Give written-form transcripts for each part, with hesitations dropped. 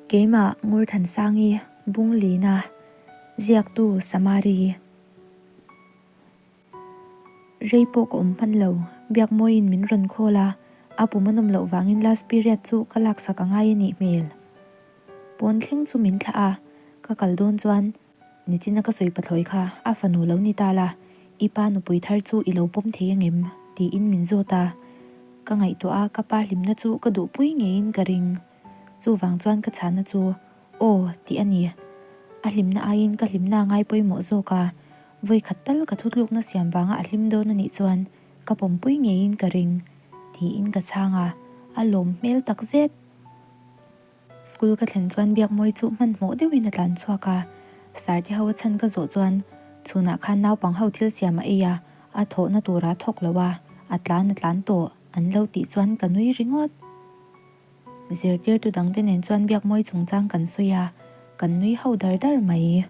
Keimah Ngurthansangi Bunglina, ziaktu Samari. Rei pawh ka awm hman lo, Biakmawiin min rawn call a, a pum a nawm loh vangin last period chu ka laksak a ngai a nih hmel. Pawn thleng chu min thlah a, ka kal dawn chuan Nichina ka sawi pathlawi kha a fanu lo ni ta la, i pa nupui thar chu i lo pawm thei angem? tiin min zawt a. Ka ngaihtuah a, ka pa hlimna chu ka duhpui ngeiin ka ring. Chuvang chuan ka chhana chu aw tih a ni. A hlimna aiin ka hlimna a ngai pawimawh zawk a, vawikhat tal ka thutlukna siam vanga a hlim dawn a nih chuan ka pawmpui ngeiin ka ring tiin ka chhang a, a lawm hmel takzet. School ka thlen chuan Biakmawi chu hmanhmawh deuhin a tlan chhuak a, Sarte ho a chhan ka zawh chuan chhunah khan naupang ho thil siam a ei a, a thawhna tura thawk lo a, a tlan a tlan tawh an lo tih chuan ka nui ringawt. Zirtirtu dangte nen chuan Biakmawi chungchang kan sawi a, kan nui ho dar dar mai.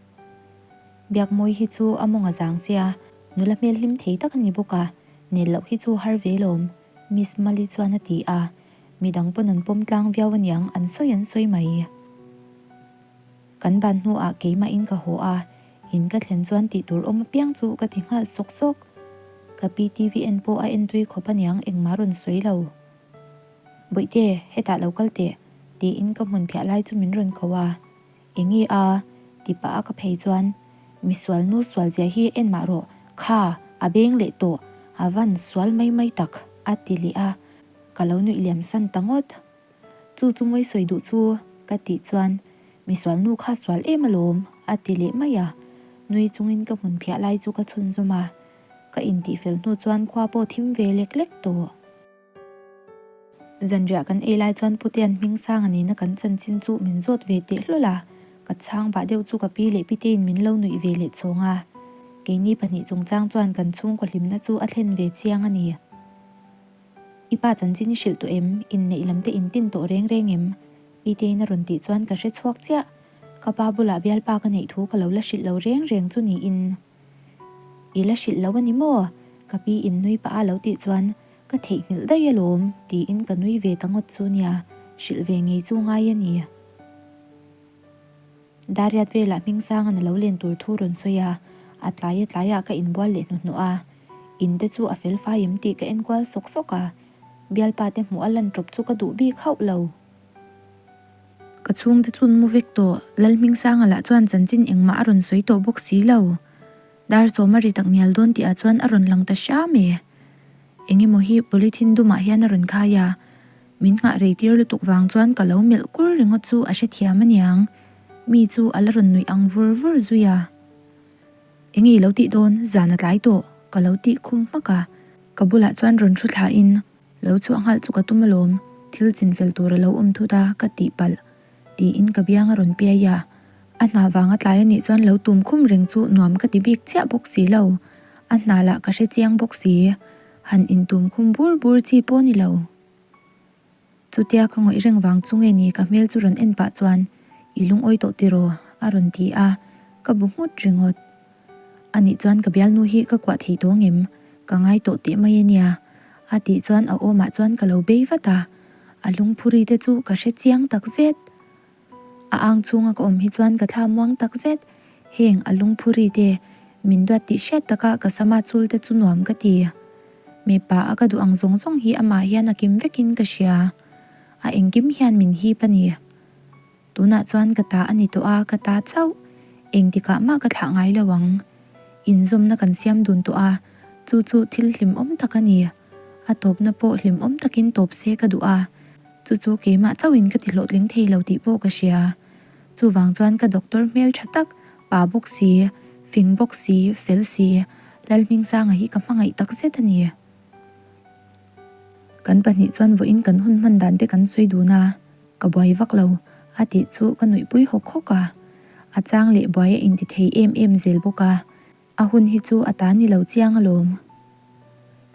Biakmawi hi chu a mawng a zang sia, nula hmel hlim thei tak a ni bawk a, nel loh hi chu har ve lawm, Miss Mali chuan a ti a. Midang pawn an pawm tlang viau aniang an sawi an sawi mai. Kan ban hnuah keimahin ka haw a, in ka thlen chuan tih tur awm apiang chu ka ti nghal sawk sawk. Ka pi TV en pawh a en tui khawp aniang engmah rawn sawi lo. Bawihte, hetah lo kal teh, tiin ka hmun phiah lai chu min rawn ko a. Enge a? ti pah a ka phei chuan, Misual nu sual zia hi en mah rawh, kha, a beng leh tawh, a van sual mai mai tak, a ti leh a. Ka lo nuih liam san ta ngawt. Chu chu mawi sawi duh chu ka tih chuan misual nu kha sual em alawm a ti leh mai a. Nui chungin ka hmun phiah lai chu ka chhunzawm a. Ka intih fel hnu chuan khua pawh thim ve lek lek tawh. Zanriah kan ei lai chuan Putean hming sang a nihna kan chanchin chu min zawt ve teh hlawl a. Ka chhang bah deuh chu ka pi leh pitein min lo nuih ve leh chhawng a. Keini pahnih chungchang chuan kan chhungkaw hlimna chu a thlen ve chiang a ni. I pa chanchin i hrilh tawh em? Inneih lam te in tin tawh reng reng em? Pitein a rawn tih chuan ka hre chhuak chiah. Ka pa bulah bialpa ka neih thu ka lo la hrilh lo reng reng chu niin. I la hrilh lo a ni maw? Ka pi in nui pah a lo tih chuan ka theihnghilh daih alawm tiin ka nui ve ta ngawt chu nia, hrilh ve ngei chu ngai a ni. Dariat velah Hmingsanga'n a lo len tur thu rawn sawi a, a tlai a tlaiah ka inbual leh hnuhnawh a. In te chu a fel fai em tih ka enkual sawk sawk a, bialpa te hmuh a lan tawp chu ka duh bik hauh lo. Ka chhungte chu an mu vek tawh, Lalhmingsanga lah chuan chanchin engmah a rawn sawi tawh bawk si lo. Dar sawm a ri tak ngial dawn tihah chuan a rawn lang ta hram e. Engemaw hi polythene dumah hian a rawn khai a, Min nghah rei tir lutuk vang chuan ka lo melh kur ringawt chu a hrethiam aniang, mi chu a la rawn nuih ang vur vur zui a. Enge i lo tih dawn, zan a tlai tawh, ka lo tih khum hmak a, ka bulah chuan rawn thu thla in lo chhuah nghalh chu ka tum alawm, thil chinfel tur a lo awm thut a ka tih palh tiin ka biang a rawn piai a, a hna vanga tlai anih chuan lo tum khum reng chu nuam ka ti bik chiah bawk si lo, a hna lah ka hrechiang bawk si, han intum khum bur bur chi pawh ni lo. Chutia ka ngawih reng vang chu nge ni ka hmel chu rawn en pah chuan I lungawi tawh tiraw? a rawn ti a, ka bu nghut ringawt. Anih chuan ka bialnu hi ka kuah thei tawh ngem? Ka ngai tawh teh mai ania a tih chuan a awmah chuan ka lo bei vat a, a lungphuri te chu ka hre chiang takzet. A ang chhunga ka awm hi chuan ka thla muang tak zet. Heng a lungphuri te min duat tih hriat taka ka sama chul te chu nuam ka ti. Mipa a ka duh ang zawng zawng hi amah hian a kim vekin ka hria. A engkim hian min hip a ni. Tunah chuan ka ta a ni tawh a, ka ta chauh. Engtikah mah ka thlah ngai lo ang. Inzawmna kan siam dun tawh a, chu chu thil hlimawm tak a ni. A tawpna pawh hlimawm takin tawp se ka duh a. Chu chu keimah chauhin ka ti hlawhtling thei lo tih pawh ka hria. Chuvang chuan ka doctor hmel tha tak, pa bawk si, fing bawk si, fel si, Lalhmingsanga hi ka hmangaih tak zet a ni. Kan pahnih chuan vawiin kan hun hman dan te kan sawi dun a, ka buai vak lo a tih chu ka nuihpui hawk hawk a. A chang leh buai a inti thei em em zel bawk a. A hun hi chu a ta ni lo chiang alawm.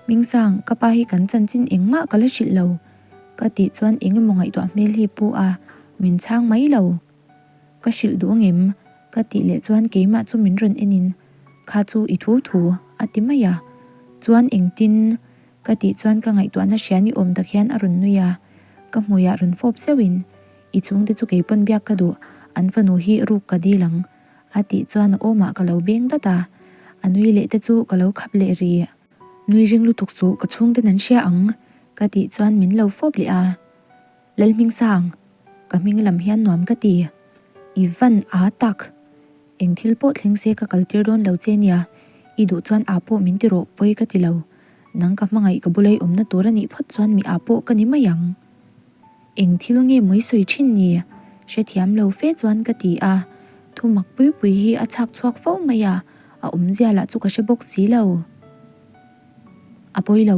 Hmingsang, ka pa hi kan chanchin engmah ka la hrilh lo. Ka tih chuan eng emaw ngaihtuah hmel hi pu a, min chhang mai lo. Ka hrilh duh angem? Ka tih leh chuan keimah chu min rawn en in, Kha chu i thu thu, a ti mai a. Chuan engtin? Ka tih chuan ka ngaihtuahna hria ni awm tak hian a rawn nui a, ka hmuiah rawn fawp zeuhin. I chhungte chu keipawn biak ka duh, an fanu hi ruk ka dil ang, a tih chuan a awmah ka lo beng dat a. A nui leh te chu ka lo khap leh rih. Nui ring lutuk suh ka chhungten an hria ang, ka tih chuan min lo fawp leh a. Lalhmingsang, ka hming lam hian nuam ka ti. I van a tak! Eng thil pawh thleng se ka kal tir dawn lo che nia, i duh chuan a pawh min ti rawh pawi ka ti lo. Nang ka hmangaih ka bulei awmna tur a nih phawt chuan mi a pawh ka ni mai ang. Eng thil nge mawi sawi thin ni? Hrethiam lo fe chuan ka ti a, thu mak pui pui hi a chhak chhuak fo mai a, a awmzia lah chu ka hre bawk si lo. A pawi lo,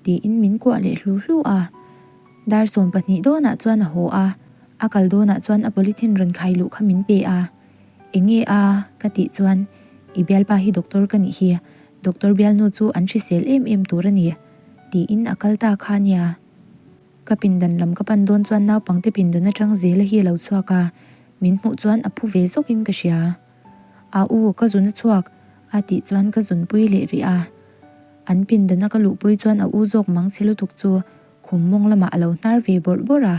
tiin min kuah leh hlu hlu a. Dar 12 dawnah chuan a haw a, a kal dawnah chuan a polythene rawn khai luh kha min pe a. Enge a? ka tih chuan, I bialpa hi doctor ka nih hi, doctor bialnu chu an hrisel em em tur a ni, tiin a kal ta kha nia. Ka pindan lam ka pan dawn chuan naupangte pindan atang zela hi a lo chhuak a, min hmuh chuan a phu ve zawkin ka hria. A u, ka zun a chhuak, a tih chuan ka zunpui leh rih a. An pindana ka luhpui chuan a u zawk mangchhe lutuk chu khum mawng lamah a lo hnar ve bawrh bawrh a.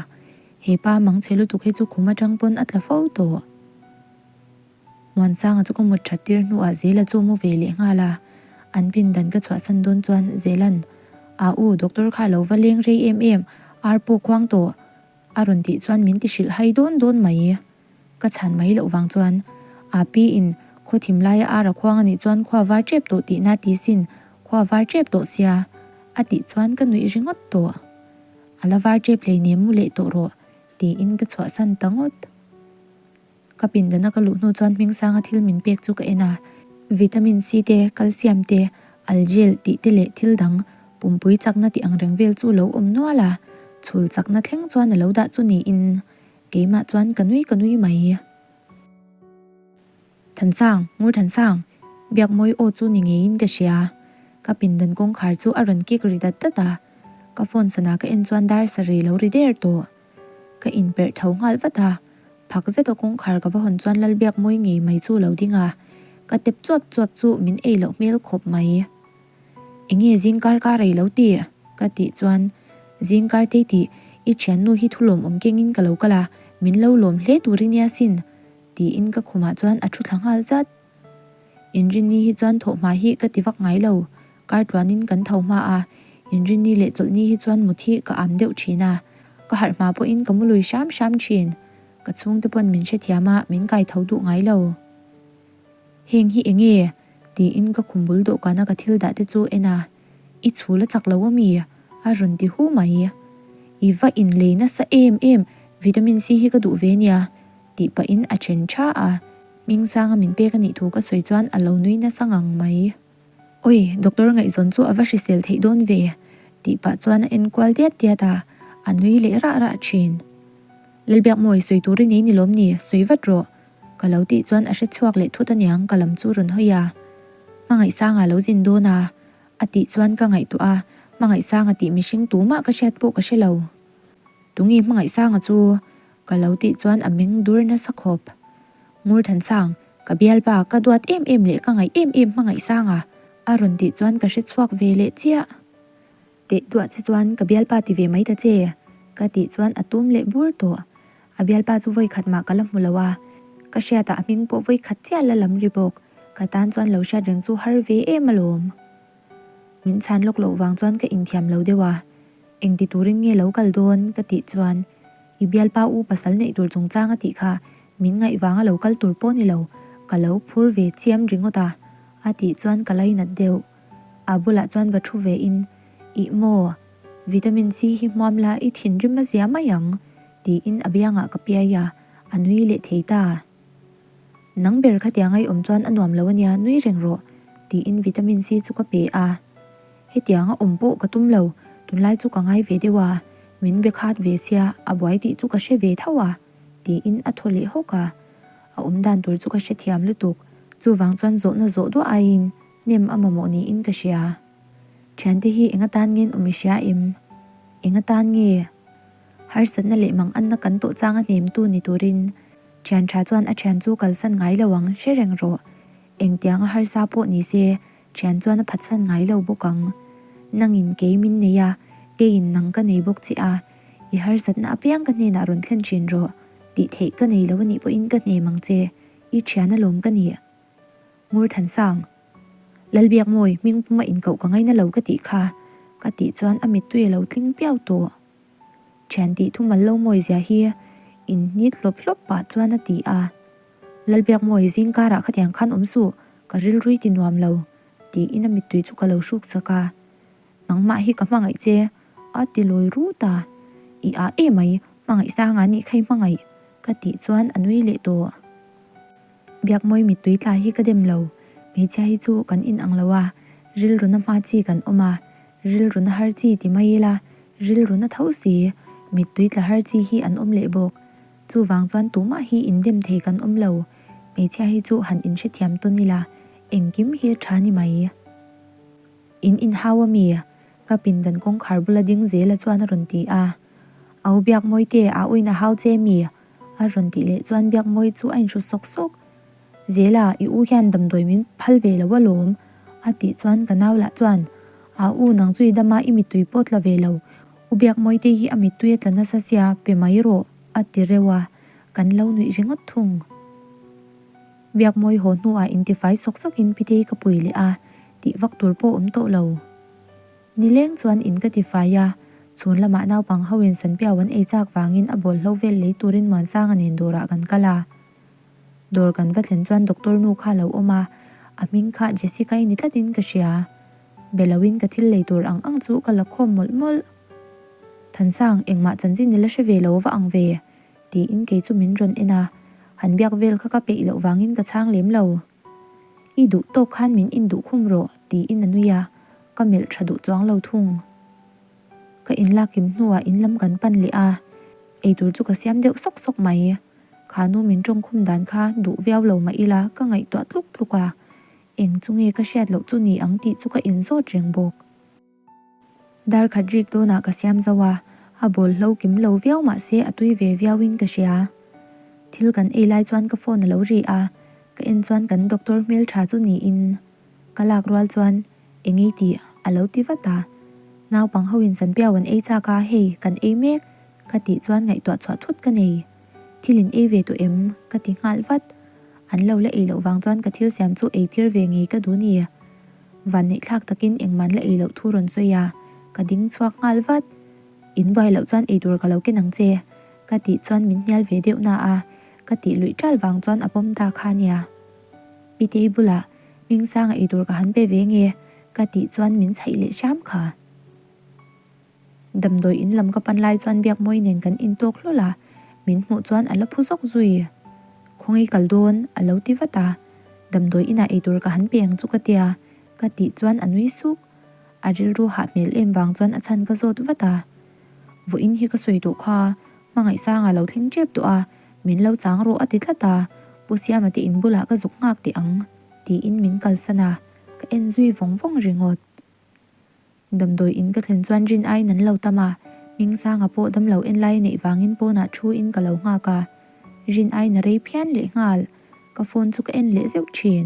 He pa mangchhe lutuk hi chu khum atang pawn a tla fo tawh. Muansanga chu ka mut that tir hnuah Zela chu mu ve leh nghal a. An pindan ka chhuahsan dawn chuan Zela'n, A u, doctor kha a lo va leng rei em em, ar pawh khuang tawh, a rawn tih chuan min ti hrilh hai dawn dawn mai. Ka chhan mai loh vang chuan a pi in khaw thim laia ar a khuang a nih chuan khua var tep tawh tihna ti sin, khua var tep tawh sia a tih chuan ka nuih ringawt tawh. A la var tep hleinem mu leh tawh rawh tiin ka chhuahsan ta ngawt. Ka pindana ka luh hnu chuan Hmingsanga thil min pek chu ka en a, vitamin C te, calcium te, algel tih te leh thil dang pumpui chakna tih ang reng vel chu lo awm nual a, chhul chakna thleng chuan a lo dah chu niin Keimah chuan ka nui ka nui mai. Thansang, Ngur Thansang, Biakmawi aw chu ni ngeiin ka hria. Ka pindan kawngkhar chu a rawn kik ri dat dat a. Ka phone sana ka en chuan dar sarih lo ri der tawh. Ka inperh tho nghal vat a. Phak zeta kawngkhar ka va hawn chuan Lal Biakmawi ngei mai chu lo ding a. Ka tep chuap chuap chu min ei loh hmel khawp mai. Enge zing kar kar ei lo ti? Ka tih chuan, Zing kar tei tih, i thiannu hi thu lawmawm kengin ka lo kal a, min lo lawm hle tur i nia sin, tiin ka khumah chuan a thu thla nghal zat. Inrinni hi chuan thawhhma hi ka ti vak ngai lo, kar tluanin kan tho hma a, inrinni leh chawlhni hi chuan mut hi ka am deuh thin a, ka harh hma pawhin ka mu lui hram hram thin, ka chhungte pawn min hrethiam a, min kai tho duh ngai lo. Heng hi enge? Tiin ka khum bul dawhkana ka thil dah te chu en a, I chhul a chak lo a mi? A rawn ti hu mai. I va inlei nasa em em, vitamin C hi ka duh ve nia, tih pahin a then tha a. Hmingsanga min pek a nih thu ka sawi chuan a lo nui nasa ngang mai. Oi, doctor ngaihzawn chu a va hrisel theih dawn ve, tih pah chuan a en kual diat diat a, a nui leh rah rah thin. Lalbiakmawi, sawi tur i nei ni lawm ni, sawi vat rawh. Ka lo tih chuan a hre chhuak leh thut aniang ka lam chu rawn hawi a. Hmangaihsanga lo zin dawn a, a tih chuan ka ngaihtuah a, Hmangaihsanga tih mihring tumah ka hriat pawh ka hre lo. Tunge Hmangaihsanga chu? Ka lo tih chuan a meng dur nasa khawp. Ngurthansang, ka bialpa ka duat em em leh ka ngaih em em Hmangaihsanga a rawn tih chuan ka hre chhuak ve leh chiah. Teh duah che chuan ka bialpa ti ve mai ta che, ka tih chuan a tum leh bur tawh. A bialpa chu vawi khat mah ka la hmu lo a, ka hriatah a hming pawh vawi khat chiah la lam ri bawk. Ka tan chuan lo hriat reng chu har ve em alawm. Min chhan lawk loh vang chuan ka inthiam lo deuh a, engti turin nge lo kal dawn ka tih chuan i bialpa u pasal neih tur chungchang a tih kha min ngaih vanga lo kal tur pawh ni lo, ka lo phur ve chiam ringawt a, a tih chuan ka lainat deuh. A bulah chuan va thu ve in, Ih maw, vitamin C hi hmuam la i thinrim a zia mai ang, tiin a biangah ka piai a, a nui leh thei ta. Nang ber khatiang ai awm chuan a nuam lo ania, nui reng rawh, tiin vitamin C chu ka pe a. Hetiang a awm pawh ka tum lo, tunlai chu ka ngai ve deuh a, min be khat ve sia, a buai tih chu ka hre ve tho a, tiin a thaw leh hawk a. A awm dan tur chu ka hrethiam lutuk, chuvang chuan zawhna zawh duah aiin Hnem a mamawh niin ka hria. Thiante hi eng atan nge an awm i hria em? Eng atan nge? Harsatna leh mang anna kan tawh changa hnemtu ni turin thian tha chuan a thian chu kalsan ngai lo ang hre reng rawh. Engtianga harsa pawh ni se thian chuan a phatsan ngai lo bawk ang. Nangin kei min nei a, keiin nang ka nei bawk che a. I harsatna apiang ka hnenah rawn thlen thin rawh, tih theih ka nei lo anih pawhin ka hnem ang che, i thian alawm ka nih. Ngurthansang, Lalbiakmawi, hming puma inkoh ka ngaina lo ka tih kha, ka tih chuan a mittui a lo tling piau tawh. Thian tih thu mal lo mawi zia hi inhnit hlawp hlawp pah chuan a ti a. Lalbiakmawi, zingkarah khatiang khan awm suh, ka rilrui ti nuam lo, tiin a mittui chu ka lo hruk sak a. Nangmah hi ka hmangaih che, a ti lawi rut a. I ah emai, hmangaih sanga nih kha i hmangaih, ka tih chuan a nui leh tawh. Biakmawi mittui tla hi ka dem lo, hmeichhia hi chu kan in ang lo a, rilruna hma chi kan awm a, rilruna har chi ti mai ila, rilruna tho si, mittui tla har chi hi an awm leh bawk. Chuvang chuan tumah hi indem thei kan awm lo, hmeichhia hi chu han inhrethiam tawn ila, engkim hi a tha ni mai. In inhau a mi? Ka pindan kawngkhar bula ding zela chuan a rawn ti a. Au Biakmawite, a uin a hau che mi? A rawn tih leh chuan Biakmawi chu a inhru sawk sawk. Zela, i u hian damdawi min phal ve lo alawm, a tih chuan ka nau lah chuan, A u, nang chu i dam a, i mittui pawh tla ve lo. U Biakmawite hi a mittui a tla nasa sia, pe mai rawh, a ti reuh a, kan lo nuih ringawt thung. Biakmawi haw hnuah intifai sawk sawkin Pitei ka pui leh a, tih vak tur pawh awm tawh lo. Nileng chuan in ka tifai a, chhun lamah naupang ho in sanpiau an ei chak vangin a bawlhlo vel lei turin Muansanga nen dawrah kan kal a. Dawr kan va thlen chuan doctor nu kha a lo awm a, a hming kha Jessica-i ni tlatin ka hria. Be loin ka thil lei tur ang ang chu ka la khawm mawlh mawlh. Thansang, engmah chanchin i la hre ve lo va ang ve, tiin kei chu min rawn en a, han biak vel kha ka peih loh vangin ka chhang lem lo. I duh tawk khan min induh khum rawh, tiin a nui a, ka melh tha duh chuang lo thung. Ka inlak kim hnuah in lam kan pan leh a, eitur chu ka siam deuh sawk sawk mai. Kha nu min tawng khum dan kha duh viau lo mah ila ka ngaihtuah tluk tluk a, eng chu nge ka hriat loh chu ni ang tih chu ka inzawt reng bawk. Dar khat rik dawnah ka siam zo a, a bawl hlo kim lo viau mah se a tui ve viauin ka hria. Thil kan ei lai chuan ka phone a lo ri a, ka en chuan kan doctor hmel tha chu niin ka lak rual chuan eng ei tih a lo ti vat a. Naupang ho in zanpiau an ei chak a, hei kan ei mek ka tih chuan ngaihtuah chhuah thut ka nei. Thil in ei ve tawh em? ka ti nghal vat. An lo la ei loh vang chuan ka thil siam chu ei tir ve ngei ka duh ni. Vanneihthlak takin engman la ei loh thu rawn sawi a, ka ding chhuak nghal vat. In buai loh chuan eitur ka lo ken ang che, ka tih chuan min hnial ve deuh na a, ka tih luih ṭal vang chuan a pawm ta kha nia. Pitei bulah Hmingsanga eitur ka han pe ve nge, ka tih chuan min chhaih leh hram kha. Damdawi in lam ka pan lai chuan Biakmawi nen kan intawk hlawl a, min hmuh chuan a la phu zawk zui. Khawngaih kal dawn a lo ti vat a, damdawi inah eitur ka han pe ang chu ka tia, ka tih chuan a nui suk. A rilru hah hmel em vang chuan a chhan ka zawt vat a. Vawiin hi ka sawi tawh kha, hmangaihsanga lo thleng tep tawh a, min lo chang rawh a ti tlat a, Pu Siama te in bulah ka zuk nghak teh ang, tiin min kalsan a, ka en zui vawng vawng ringawt. Damdawi in ka thlen chuan rin aiin an lo tam a, Hmingsanga pawh damlo en lai a neih vangin pawnah thu in ka lo nghak a, rin aiin a rei phian leh nghal, ka phone chu ka en leh zeuh thin.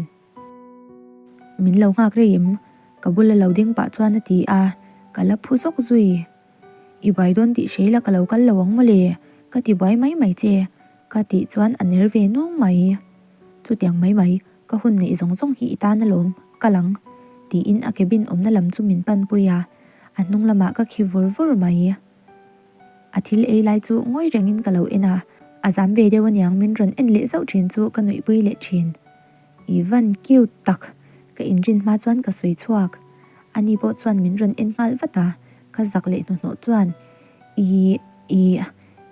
Min lo nghak rei em? Ka bula lo ding pah chuan a ti a, ka la phu zawk zui. I buai dawn tih hrei la ka lo kal lo ang mawle, ka ti buai mai mai che, ka tih chuan a ner ve nung mai. Chutiang mai mai, Ka hun neih zawng zawng hi i tan alawm, kal ang, tiin a cabin awmna lam chu min panpui a, a hnung lamah ka khi vur vur mai. A thil ei lai chu ngawi rengin ka lo en a, a zam ve deuh aniang min rawn en leh zauh thin chu ka nuihpui leh thin. I van cute tak, ka inrin hma chuan ka sawi chhuak. Ani pawh chuan min rawn en nghal vat a, ka zak leh hnuhnawh chuan i, i,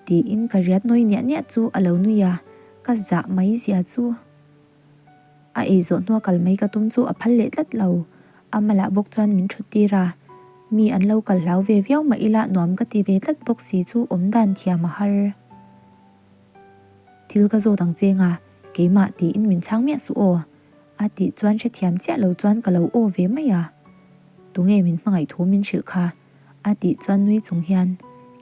tiin ka riat nawi niah niah chu a lo nui a, ka zah mai zia chu. A ei zawh hnua kal mai ka tum chu a phal leh tlat lo. A malah bawk chuan min thut tir a, mi an lo kal hlau ve viau mah ila nuam ka ti ve tlat bawk si chu awm dan thiam a har. Thil ka zawt ang cheng a, keimah tiin min chhang miah suh aw. A tih chuan hrethiam chiah lo chuan ka lo aw ve mai a. Tunge min hmangaih thu min hrilh kha? A tih chuan nui chung hian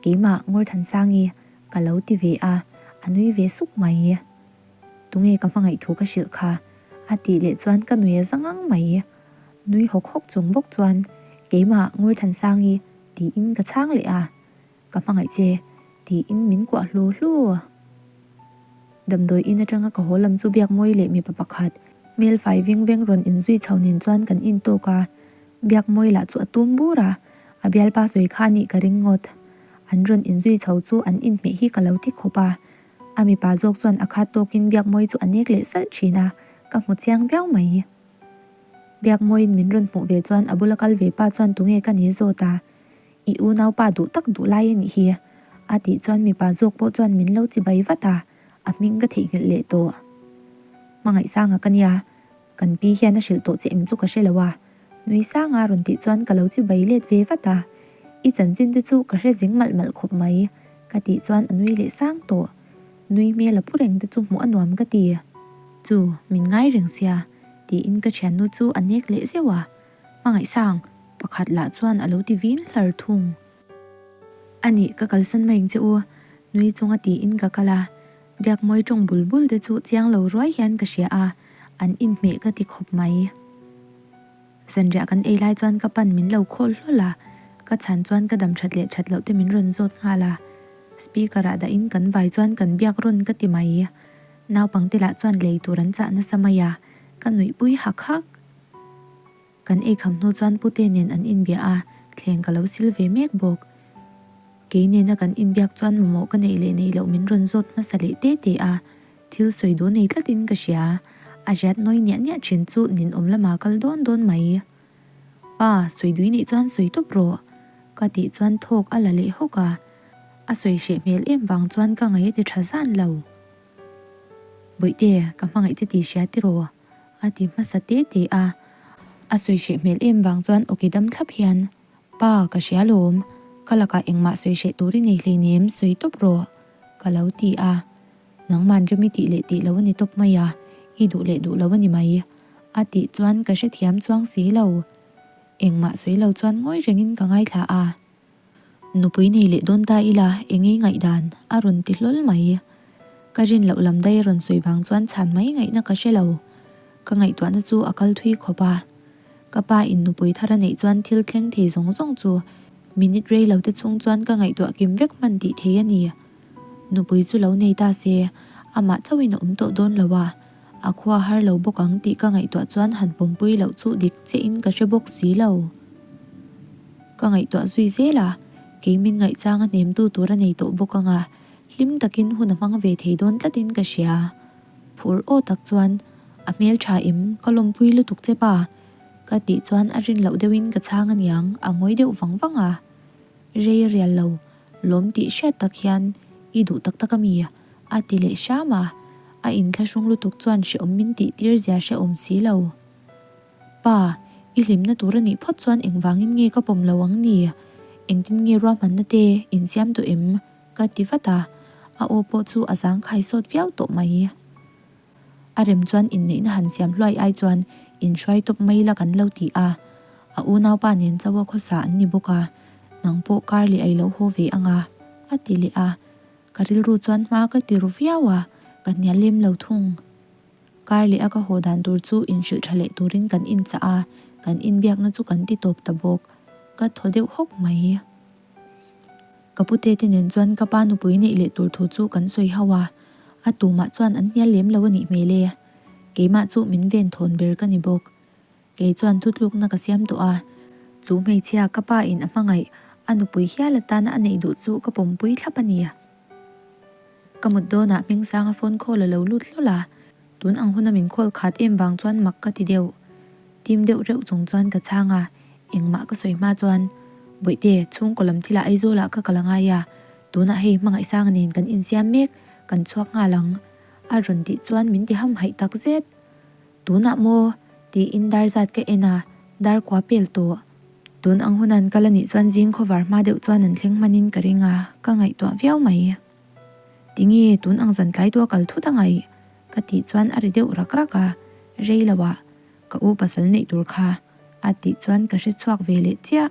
keimah Ngurthansangi ka lo ti ve a, a nui ve suk mai. Tunge ka hmangaih thu ka hrilh kha? A tih leh chuan ka nui a za ngang mai. Nui hawk hawk chung bawk chuan, Keimah, Ngurthansangi, tiin ka chhang leh a. Ka hmangaih che. Tiin min kuah hlu hlu. Damdawi in atanga ka haw lam chu Biakmawi leh mipa pakhat hmel fai veng veng rawn inzui chho nen chuan kan intawk a. Biakmawi lah chu a tum bur a, a bialpa sawi kha anih ka ring ngawt. An rawn inzui chho chu an inhmeh hi ka lo ti khawp a. A mipa zawk chuan a khat tawkin Biakmawi chu a nek leh salh thin a, ka hmu chiang viau mai. Biakmawiin min rawn hmuh ve chuan a bula kal ve pa chuan tunge ka ni zawt a, I unaupa duh tak duh lai a nih hi, a tih chuan mipa zawk pawh chuan min lo chibai vat a, a hming ka theihnghilh leh tawh. Hmangaihsanga ka nia, kan pi hian a hrilh tawh che em chu ka hre lo a, nui sanga rawn tih chuan ka lo chibai let ve vat a, I chanchin te chu ka hre zing malh malh khawp mai, ka tih chuan a nui leh sang tawh. Nui hmel a pu reng te chu hmuh a nuam ka ti. Chu, min ngai reng sia, tiin ka thiannu chu a nek leh zeuh a. Hmangaihsang, pakhat lah chuan a lo ti vin hlar thung. A nih, ka kalsan mai ang che u, nui chunga tiin ka kal a. Biakmawi tawng bul bul te chu chiang lo ruai hian ka hria a, an inhmeh ka ti khawp mai. Zanriah kan ei lai chuan ka pan min lo khawl hlawl a, ka chhan chuan ka dam that leh that loh te min rawn zawt nghal a. Speaker ah dahin kan vai chuan kan biak rawn ka ti mai. Naupangte lah chuan lei tur an chah nasa mai a, ka nuihpui hak hak. Kan ei kham hnu chuan pute nen an inbia a, thleng ka lo sil ve mek bawk. Kei nena kan inbiak chuan mamawh ka neih leh neih loh min rawn zawt hmasa leh te te a, thil sawi duh nei tlatin ka hria. A riat nawi niah niah thin chu ninawm lama kal dawn dawn mai. Pa, sawi dui neih chuan sawi tawp rawh, ka tih chuan thawk a la leh hawk a. A sawi hreh hmel em vang chuan ka ngaih a ti tha zan lo. Bawihte, ka hmangaih che tih hria tiraw? A ti hmasa te te a. A sawi hreh hmel em vang chuan awki dam thlap hian, Pa, ka hria lawm. Ka lakah engmah sawi hreh tur i nei hleinem, sawi tawp rawh, ka lo ti a. Nangman rem i tih leh tih lo a ni tawp mai a, i duh leh duh lo a ni mai, a tih chuan ka hrethiam chuang si lo. Engmah sawi lo chuan ngawi rengin ka ngaithla a. Nupui nei leh dawn ta ila engei ngaihdan a rawn ti hlawl mai. Ka rin loh lam daih a rawn sawi vang chuan chhan mai ngaihna ka hre lo. Ka ngaihtuahna chu a kal thui khawp a. Ka pa in nupui thar a neih chuan thil thleng thei zawng zawng chu minute rei lo te chhung chuan ka ngaihtuah kim vek hman tih thei a ni. Nupui chu lo nei ta se, amah chauhin a awm tawh dawn lo a, a khua har lo bawk ang tih ka ngaihtuah chuan han pawmpui loh chu dik chiahin ka hre bawk si lo. Ka ngaihtuah zui zel a, kei min ngaihchang a hnemtu tur a nei tawh bawk ang a, hlim takin hun a hmang ve thei dawn tlatin ka hria. Phur aw tak chuan, A hmel tha em, ka lawmpui lutuk che pa, ka tih chuan a rin loh deuhin ka chhang aniang, a ngawi deuh vang vang a. Rei a rial lo, lawm tih hriat tak hian, I duh tak tak a mi? a ti leh hram a, a inthlahrung lutuk chuan hrehawm min tih tir zia hrehawm si lo. Pa, i hlimna tur a nih phawt chuan engvangin nge ka pawm lo ang ni? Engtin nge ruahmanna te insiam duh em? ka ti vat a, a aw pawh chu a zangkhai sawt viau tawh mai. A rem chuan inneihna han siam hluai ai chuan inhruai tawp mai la kan lo ti a, a unaupa nen chauha khawsa an ni bawk a, nang pawh kar leh a i lo haw ve ang a, a ti leh a. Ka rilru chuan hma ka ti ru viau a, ka hnial lem lo thung. Kar leh a ka haw dan tur chu inhrilh tha leh turin kan inchah a, kan inbiakna chu kan ti tawp ta bawk. Ka thaw deuh hawk mai. Ka pute te nen chuan ka pa nupui neih leh tur thu chu kan sawi ho a, a tumah chuan an hnial lem lo a nih hmel e. Keimah chu min ven thawn ber ka ni bawk. Kei chuan thutlukna ka siam tawh a, chu hmeichhia ka pa in a hmangaih a nupui hial atana a neih duh chu ka pawmpui thlap a ni. Ka mut dawnah Hmingsanga phone call a lo lut hlawl a, tun ang huna min call khat em vang chuan mak ka ti deuh. Tim deuh reuh chung chuan ka chhang a, engmah ka sawi hma chuan, Bawihte, chhungkaw lam thilah Aizawlah ka kal a ngai a, tunah hei Hmangaihsanga nen kan insiam mek, kan chhuak nghal ang, a rawn tih chuan min ti hamhaih tak zet. Tunah maw? tiin dar zat ka en a, dar kua pel tawh. Tun ang hun an kal anih chuan zing khawvar hma deuh chuan an thleng hmanin ka ring a, ka ngaihtuah viau mai. Tinge tun ang zan tlai tua kal thut a ngaih? ka tih chuan a ri deuh rak rak a, rei lo ah ka u pasal neih tur kha a tih chuan ka hre chhuak ve leh chiah,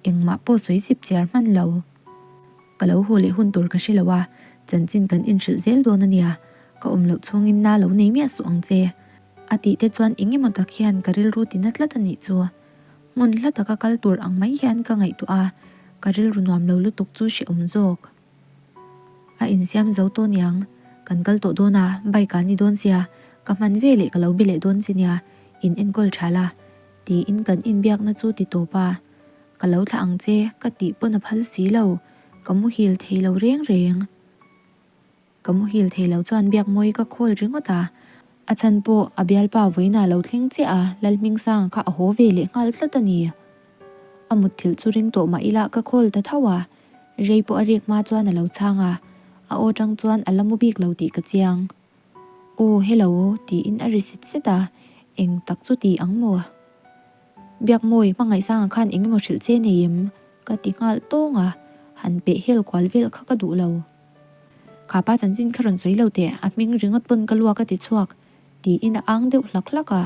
engmah pawh sawi chip chiar hman lo. Ka lo haw leh hun tur ka hre lo a, chanchin kan inhrilh zel dawn a nia, ka awm loh chhungin na lo nei miah suh ang che. A tih te chuan eng emaw tak hian ka rilru ti na tlat a nih chu. Hmun hla taka kal tur ang mai hian ka ngaihtuah a, ka rilru nuam lo lutuk chu hrehawm zawk. A insiam zo tawh niang, kan kal tawh dawn a, bike ah ni dawn sia, ka hman ve leh ka lo be leh dawn che nia, in enkawl tha la, tiin kan inbiakna chu ti tawp a. Ka lo thlah ang che, ka tih pawn a phal si lo, ka muhil thei lo reng reng. Ka muhil thei lo chuan Biakmawi ka call ringawt a, a chhan pawh a bialpa vawiin ah lo thleng chiah a, Lalhmingsanga kha a haw ve leh nghal tlat a ni. A mutthilh chu ring tawh mah ila ka call ta tho a, rei pawh a rik hma chuan a lo chhang a, a aw tang chuan a la mu bik lo tih ka chiang. Aw hello tiin a ri set set a, eng tak chu ti ang maw? Biakmawi hmangaihsanga khan eng emaw hrilh che nei em? Ka ti nghal tawng a, han peh hel kual vel kha ka duh lo. Kha pa chanchin kha rawn sawi lo teh, a hming ringawt pawn ka luak a ti chhuak, tiin a ang deuh hlak hlak a,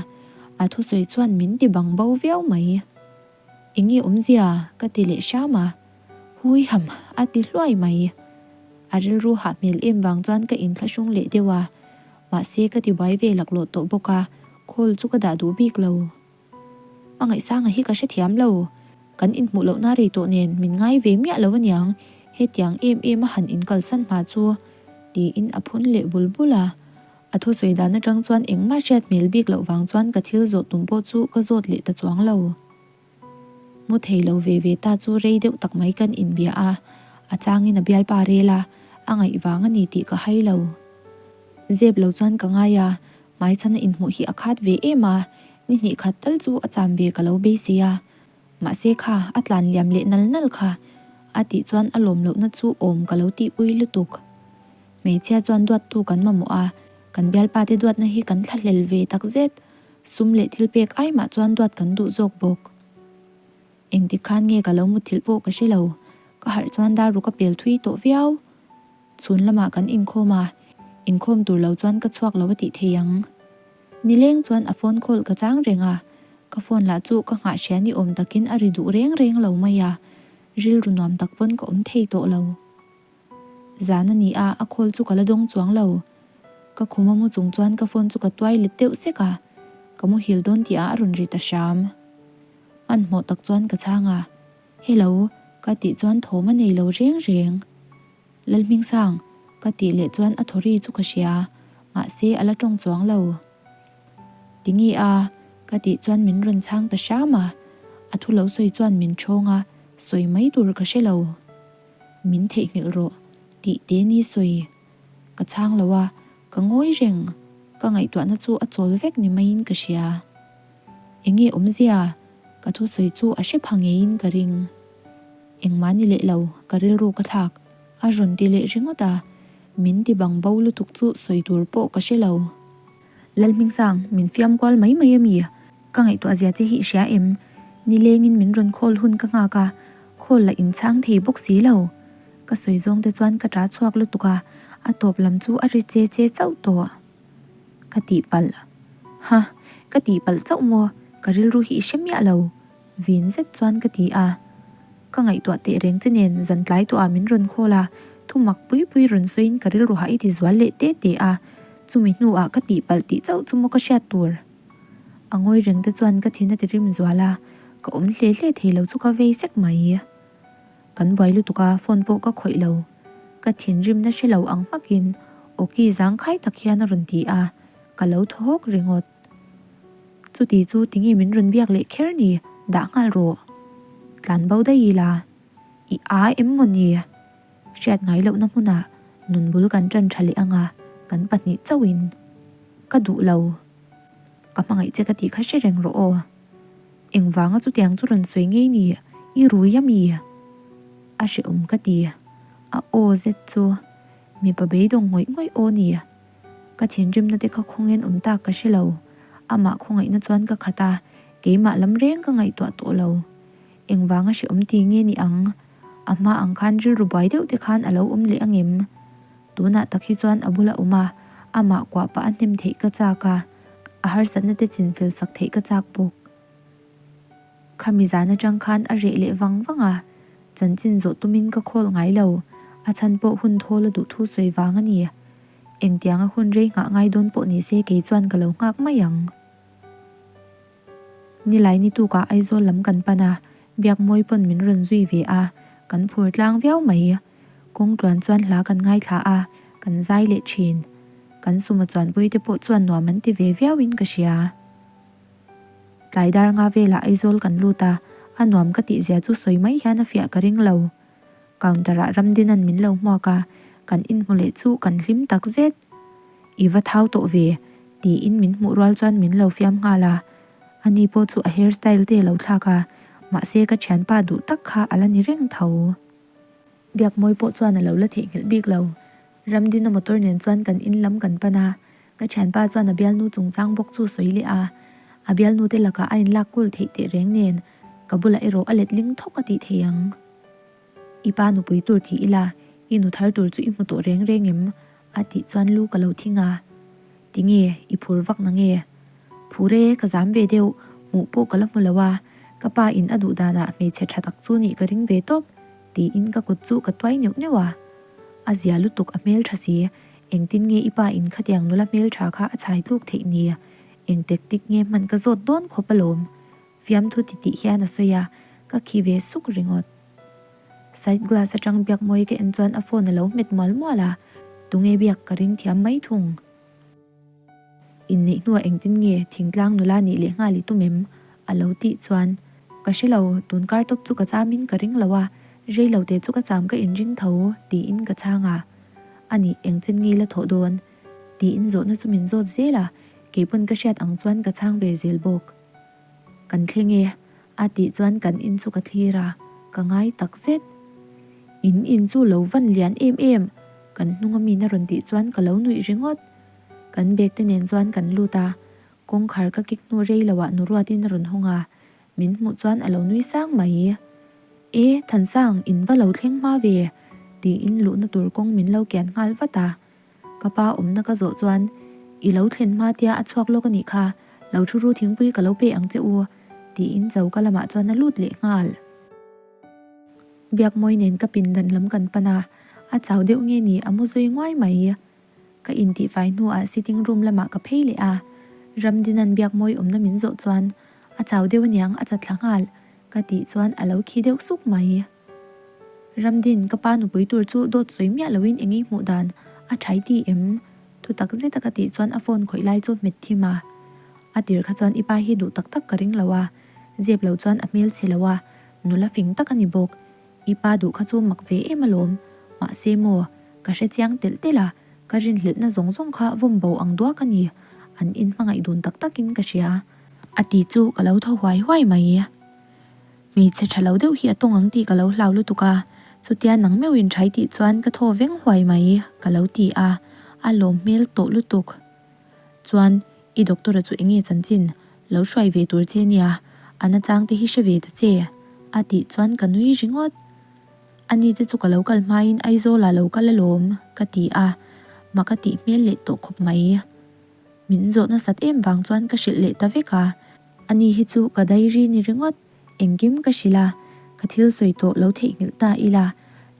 a thusawi chuan min ti bang bo viau mai. Enge awmzia? ka ti leh hram a, Hui ham! a ti hluai mai. A rilru hah hmel em vang chuan ka inthlahrung leh deuh a, mahse ka ti buai ve laklawh tawh bawk a, call chu ka dah duh bik lo. A ngaihsanga hi ka hrethiam lo. Kan inhmuh lohna rei tawh nen min ngai ve miah lo aniang, hetiang em em a han inkalsan hma chu, tiin a phun leh bul bul a. A thusawi dan atang chuan engmah hriat hmel bik loh vang chuan ka thil zawh tum pawh chu ka zawt leh ta chuang lo. Mu thei lo ve ve ta chu rei deuh tak mai kan inbia a, a changin a bialpa rel a, a ngaih vang a ni tih ka hai lo. Zep lo chuan ka ngai a, Hmaichhana inhmuh hi a khat ve em a, ni hnih khat tal chu a cham ve ka lo beisei a. Mahse kha, a tlan liam leh nal nal kha, a tih chuan a lawm lohna chu awm ka lo tihpui lutuk. Hmeichhia chuan duattu kan mamawh a, kan bialpa te duatna hi kan thlahlel ve takzet. Sum leh thil pek ai mah chuan duat kan duh zawk bawk. Engtik khan nge ka lo muthilh pawh ka hre lo, ka harh chuan daru ka pel thui tawh viau. Chhun lamah kan inkhawm a, inkhawm tur lo chuan ka chhuak lo a tih thei ang. Nileng chuan a phone call ka chang reng a, ka phone lah chu ka nghah hria ni awm takin a ri duh reng reng lo mai a, rilru nuam tak pawn ka awm thei tawh lo. Zan a ni a, a call chu ka la dawng chuang lo. Ka khum a mu chung chuan ka phone chu ka tuai let deuh sek a, ka muhil dawn tih ah a rawn ri ta hram. Hmanhmawh tak chuan ka chhang a, Hello, ka tih chuan thawm a nei lo reng reng. Lalhmingsang, ka tih leh chuan a thaw ri chu ka hria, mahse a la tawng chuang lo. Tinge a? ka tih chuan min rawn chhang ta hram a, a thu lo sawi chuan min thawng a, sawi mai tur ka hre lo. Min theihnghilh rawh, tih te ni sawi. Ka chhang lo a, ka ngawi reng, ka ngaihtuahna chu a chawl vek ni maiin ka hria. Enge awmzia? Ka thusawi chu a hre pha ngeiin ka ring. Engmah ni leh lo, ka rilru ka thlak. A rawn ti leh ringawt a, min ti bang bo lutuk chu sawi tur pawh ka hre lo. Lalhmingsang, min fiam kual mai mai a mi? Ka ngaihtuah zia che hi i hria em? Nilengin min rawn call hun ka nghak a, call la inchhang thei bawk si lo. Ka sawi zawng te chuan ka ṭah chhuak lutuk a, a tawp lam chu a ri che che chauh tawh. Ka tihpalh. Ha! Ka tihpalh chauh maw? Ka rilru hi i hre miah lo. Vin zet chuan ka ti a. Ka ngaihtuah teh reng che nen zan tlai tawhah min rawn call a, thu mak pui pui rawn sawiin ka rilru hah i ti zual leh te te a, chumi hnuah ka tihpalh tih chauh chu maw ka hriat tur. A ngawi reng te chuan ka thin a ti rim zual a, ka awm hle hle thei lo chu ka vei sek mai. Kan buai lutuk a, phone pawh ka khawih lo. Ka thinrimna hre lo ang hmakin awki zangkhai tak hian a rawn ti a, ka lo thaw hawk ringawt. Chuti chu tinge min rawn biak leh kher ni, dah nghal rawh. Tlan bo daih ila, i a em maw ni? Hriat ngai lohna hmunah nun bul kan ṭan ṭha leh anga kan pahnih chauhin. Ka duh lo. Ka hmangaih che ka tih kha hre reng rawh aw. Engvanga chutiang chu rawn sawi ngei ni, i rui a mi? A hrehawm ka ti. A aw zet chu mipa beidawng ngawih ngawih aw ni. Ka thinrimna te kha khawngin awm tak ka hre lo. Amah khawngaihna chuan ka khat a, keimah lam reng ka ngaihtuah tawh lo. Engvanga hrehawm ti nge ni ang? A hma ang khan rilru buai deuh te khan a lo awm leh angem? Tunah tak hi chuan a bula awm a, amah kuah pah a hnem theih ka chak a, a harsatna te chinfel sak theih ka chak bawk. Khami zan atang khan a reh leh vang vang a, chanchin zawh tumin ka khawl ngai lo, a chhan pawh hun thawl a duh thu sawi vang a ni. Engtianga hun rei nghah ngai dawn pawh ni se kei chuan ka lo nghak mai ang. Nilai ni tukah Aizawl lam kan pan a, Biakmawi pawn min rawn zui ve a, kan phur tlang viau mai. Kawng tluan chuan hla kan ngaithla a, kan zai leh thin. Kan sumo chuanpui te pawh chuan nuam an ti ve viau in ka hria. Tlai dar nga velah Aizawl kan lut a, a nuam ka tih zia chu sawi mai hian a fiah ka ring lo. Counter ah Ramdinan min lo hmuak a, kan inhmu leh chu kan hlim tak zet. I va thau tawh ve, tiin min hmuh rual chuan min lo fiam nghal a. Ani pawh chu a hair style te lo thlak a, mahse ka thianpa duh tak kha a la ni reng tho. Biakmawi pawh chuan a lo la theihnghilh bik lo. Ramdina motor nen chuan kan in lam kan pan a, ka thianpa chuan a bialnu chungchang bawk chu sawi leh a. A bialnu te lakah a inlak kul theih teh reng nen, ka bulah erawh a letling thawk a tih thei ang. I pa nupui tur ti ila, i nu thar tur chu i hmu tawh reng reng em? a tih chuan lu ka lo thing a. Tinge, i phur vak na nge? Phur e, ka zam ve deuh, hmuh pawh ka la hmu lo a, ka pa in a duh danah hmeichhe tha tak chu nih ka ring ve tawp, tiin ka kut chu ka tuai neuh neuh a. A zia lutuk a hmeltha si, engtin nge i pa in khatiang nula hmeltha kha a chhai tluk theih ni? Eng tactic nge hman ka zawt dawn khawp alawm? Fiamthu ti tih hian a sawi a, ka khi ve suk ringawt. Side glass atang Biakmawi ka en chuan a phone a lo hmet mual mual a, tunge biak ka ring thiam mai thung. Inneih hnuah engtin nge thingtlang nula nih leh nghal i tum em? a lo tih chuan, Ka hre lo, tun kar tawp chu ka chamin ka ring lo a, rei lo te chu ka cham ka inring tho, tiin ka chhang a. Anih, engchen nge i la thawh dawn? tiin zawhna chu min zawt zel a, keipawn ka hriat ang chuan ka chhang ve zel bawk. Kan thleng e, a tih chuan kan in chu ka thlir a, ka ngai tak zet. In in chu lo van lian em em, kan hnunga min a rawn tih chuan ka lo nuih ringawt. Kan bag te nen chuan kan lut a, kawngkhar ka kik hnu rei loah nu ruatin a rawn hawng a, min hmuh chuan a lo nui sang mai. E, Thansang, in va lo thleng hma ve, tiin luhna tur kawng min lo kian nghal vat a. Ka pa awmna ka zawh chuan, I lo thlen hma tia a chhuak lawk a nih kha, lo thu ru thingpui ka lo pe ang che u, tiin choka lamah chuan a lut leh nghal. Biakmawi nen ka pindan lam kan pan a, a chau deuh nge ni a mu zui nguai mai. Ka intihfai hnuah sitting room lamah ka phei leh a, Ramdinan Biakmawi awmna min zawh chuan, A chau deuh aniang a chatthla nghal, ka tih chuan a lo khi deuh suk mai. Ramdin, ka pa nupui tur chu dawt sawi miah loin eng i hmuh dan a thai ti em? Thu tak zeta ka tih chuan a phone khawih lai chu hmet thim a. A tir kha chuan i pa hi duh tak tak ka ring lo a, zep lo chuan a hmel chhe lo a, nula fing tak a ni bawk. I pa duh kha chu mak ve em alawm. Mahse maw, ka hre chiang telh telh a, ka rinhlelhna zawng zawng kha vawm bo ang duak a ni. An inhmangaih dun tak takin ka hria. A ti chu ka lo thaw huai huai mai. Hmeichhe tha lo deuh hi a tawng ang tih ka lo hlau lutuk a, chutia nang meuhin thai tih chuan ka thaw veng huai mai ka lo ti a, a lawm hmel tawh lutuk. Chuan i doctor-a chu enge chanchin lo hruai ve tur che nia, a nachang te hi hre ve ta che a tih chuan ka nui ringawt. Ani te chu ka lo kal hmain Aizawl-ah lo kal alawm ka ti a, mak a tih hmel leh tawh khawp mai. Min zawh nasat em vang chuan ka hrilh leh ta vek a. Ani hi chu ka diary ni ringawt, engkim ka hrilh a, ka thil sawi tawh lo theihnghilh ta ila,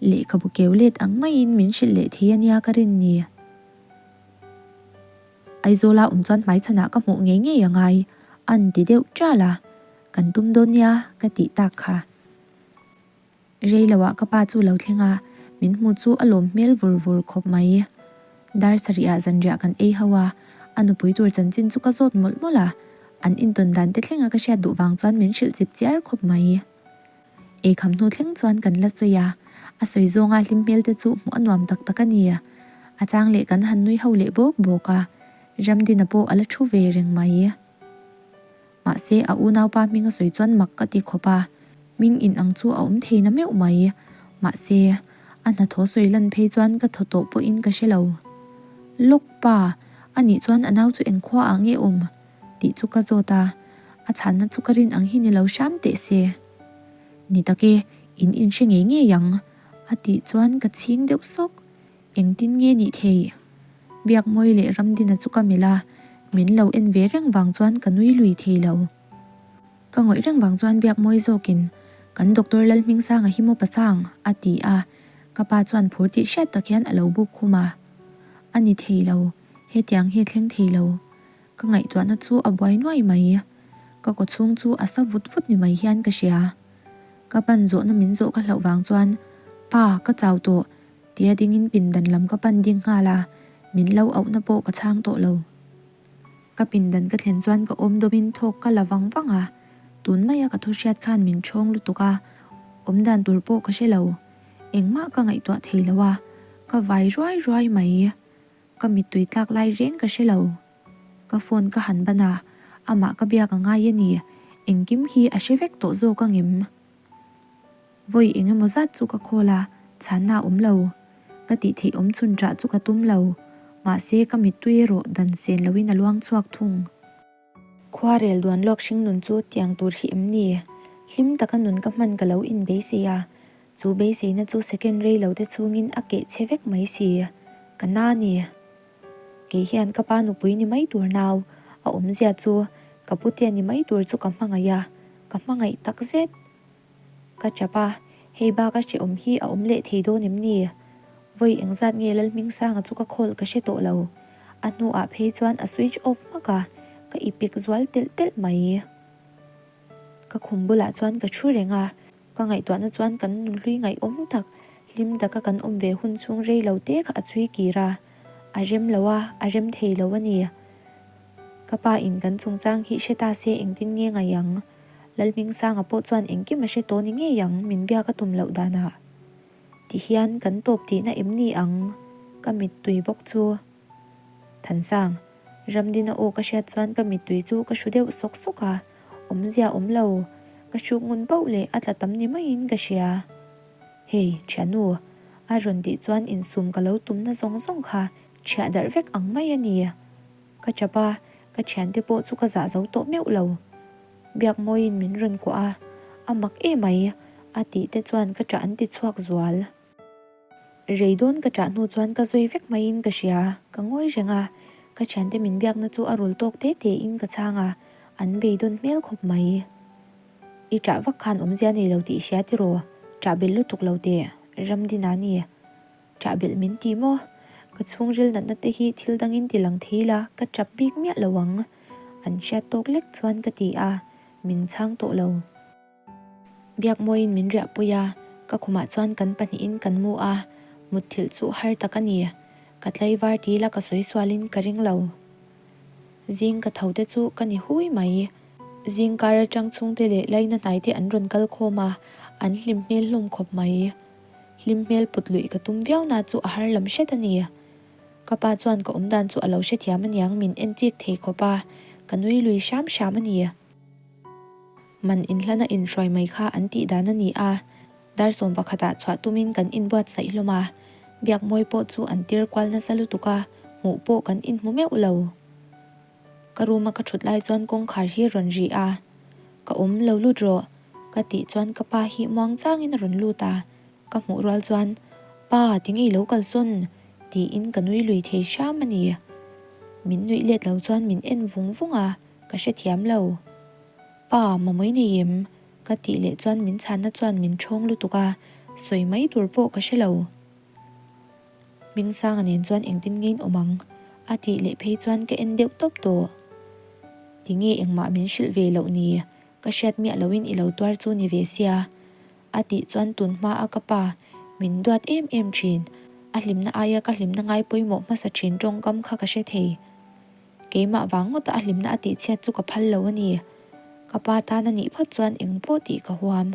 lehkhabu keu let ang maiin min hrilh leh thei ania ka rin ni. Aizawla awm chuan hmaichhanah ka hmuh ngei ngei a ngai, a'n ti deuh ṭal a, kan tum dawn nia ka tih tak kha. Rei loah ka pa chu lo thleng a, min hmu chu a lawm hmel vur vur khawp mai. Dar sarihah zanriah kan ei ho a, a nupui tur chanchin chu ka zawt mawlh mawlh a, an intawn dan te thlenga ka hriat duh vang chuan min hrilh chip chiar khawp mai. Eikham hnu thleng chuan kan la sawi a, a sawi zawnga hlim hmel te chu hmuh a nuam tak tak a ni. A chang leh kan han nui ho leh bawk bawk a, Ramdina pawh a la thu ve reng mai. Mahse, a unaupa hming a sawi chuan mak ka ti khawp a, hming in ang chu a awm thei na meuh mai. Mahse, a hnathawh sawi lan phei chuan ka thaw tawh pawhin ka hre lo. Lawk pa, a nih chuan a nau chu engkhua ah nge awm? tih chu ka zawt a, a chhanna chu ka rin ang hi ni lo hram teh se. Ni tak e, in inhre ngei ngei ang, a tih chuan ka chhing deuh sawk. Engtin nge nih thei? Biakmawi leh Ramdina chu ka melh a, min lo en ve reng vang chuan ka nui lui thei lo. Ka ngawih reng vang chuan Biakmawi zawkin, Kan Doctor Lalhmingsanga hi maw pasang? a ti a, ka pa chuan phur tih hriat tak hian a lo buk khum a. A ni thei lo, hetiang hi a thleng thei lo. Ka ngaihtuahna chu a buai nuai mai. Ka kawchhung chu a sa vut vut ni mai hian ka hria. Ka pan zawhna min zawh ka hlauh vang chuan, Pa, ka chau tawh. Tia dingin pindan lam ka pan ding nghal a, min lo auhna pawh ka chhang tawh lo. Ka pindan ka thlen chuan ka awm dawmin thawk ka la vang vang a, tun maia ka thu hriat khan min ṭhawng lutuk a, awmdan tur pawh ka hre lo. Engmah ka ngaihtuah thei lo a, ka vai ruai ruai mai. Ka mittui tlak lai reng ka hre lo. Ka phone ka han ban a, amah ka biak a ngai a ni, engkim hi a hre vek tawh zawk angem? Vawi eng emaw zat chu ka call a, chhanna a awm lo. Ka tih theih awm chhun ṭah chu ka tum lo, mahse ka mittui erawh dan sen loin a luang chhuak thung. Khuarel duan lawk hringnun chu tiang tur hi em ni? Hlim taka nun ka hman ka lo inbeisei a, chu beiseina chu second rei lo te chhungin a keh chhe vek mai si. Ka na ni. Kei hian ka pa nupui ni mai tur nau, a awmzia chu ka putea ni mai tur chu ka hmangaih a, ka hmangaih takzet. Ka chap a, hei bak a hrehawm hi a awm leh thei dawn em ni? Vawi engzat nge Lalhmingsanga chu ka call ka hre tawh lo. A hnuah phei chuan a switch off hmak a, ka ipik zual telh telh mai. Ka khum bulah chuan ka thu reng a, ka ngaihtuahna chuan kan nunhlui ngaihawm tak, hlim taka kan awm ve hun chhung rei lo te kha a chhui kir a. A rem lo a, a rem thei lo a ni. Ka pa in kan chungchang hi hre ta se engtin nge ngaih ang? Lalhmingsanga pawh chuan engkim a hre tawh ni ngei ang min biak a tum loh danah. Tihian kan tawp tihna em ni ang? Ka mittui bawk chu. Thansang, Ramdina aw ka hriat chuan ka mittui chu ka hru deuh sawk sawk a, awmzia awm lo, ka hruk ngun pauh leh a tla tam ni maiin ka hria. Hei, thiannu, a rawn tih chuan insum ka lo tumna zawng zawng kha thiah darh vek ang mai a ni. Ka chap a, ka thiante pawh chu ka zah zo tawh meuh lo. Biakmawiin min rawn kuah a, a mak emai, a tih te chuan ka ṭah an ti chhuak zual. Rei dawn ka ṭah hnu chuan ka zawi vek maiin ka hria, ka ngawi reng a, ka thiante min biakna chu a rul tawk te tein ka chhang a, an beidawn hmel khawp mai. I ṭah vak khan awmzia nei lo tih i hria tiraw? Ṭah belh lutuk lo teh, Ramdina ni. Ṭah belh min ti maw? Ka chhungril natna te hi thil dangin ti lang thei la, ka ṭap bik miah lo ang. An hriat tawk lek chuan ka ti a, min chhang tawh lo. Biakmawiin min riahpui a, ka khumah chuan kan pahnihin kan mu a, mutthilh chu har tak a ni. Ka tlaivar ti la ka sawi sualin ka ring lo. Zing ka tho te chu ka ni hui mai. Zing kar atang chhungte leh laina hnaite an rawn kal khawm a, an hlim hmel hlawm khawp mai. Hlim hmel put luih ka tum viau na chu a har lam hret a ni. Ka pa chuan ka awmdan chu a lo hrethiam aniang min en chik thei khawp a, ka nui lui hram hram a ni. Man inhlana inhruai mai kha an tih dan a ni a, dar 11 ah chhuah tumin kan inbuatsaih hlawm a, Biakmawi pawh chu an tir kual nasa lutuk a, hmuh pawh kan inhmu meuh lo. Ka room a ka thut lai chuan kawngkhar hi a rawn ri a, Ka awm lo lut rawh ka tih chuan ka pa hi muang changin a rawn lut a, ka hmuh rual chuan Pa tinge i lo kalsawn? tiin ka nui lui thei hram a ni. Min nuih let lo chuan min en vung vung a, ka hrethiam lo. Pa mamawih nei em? ka tih leh chuan min chhanna chuan min ṭhawng lutuk a, sawi mai tur pawh ka hre lo. Hmingsanga nen chuan engtin nge in awm ang? a tih leh phei chuan ka en deuh tawp tawh. Tinge engmah min hrilh ve loh ni? Ka hriat miah loin i lo tuar chu ni ve sia. A tih chuan tun hma a ka pa min duat em em thin. A hlimna aia ka hlimna ngai pawimawh hmasa thin tawngkam kha ka hre thei. Keimah vang ngawta a hlimna a tihchhiat chu ka phal lo a ni. Ka pa tan a nih phawt chuan engpawh tih ka huam.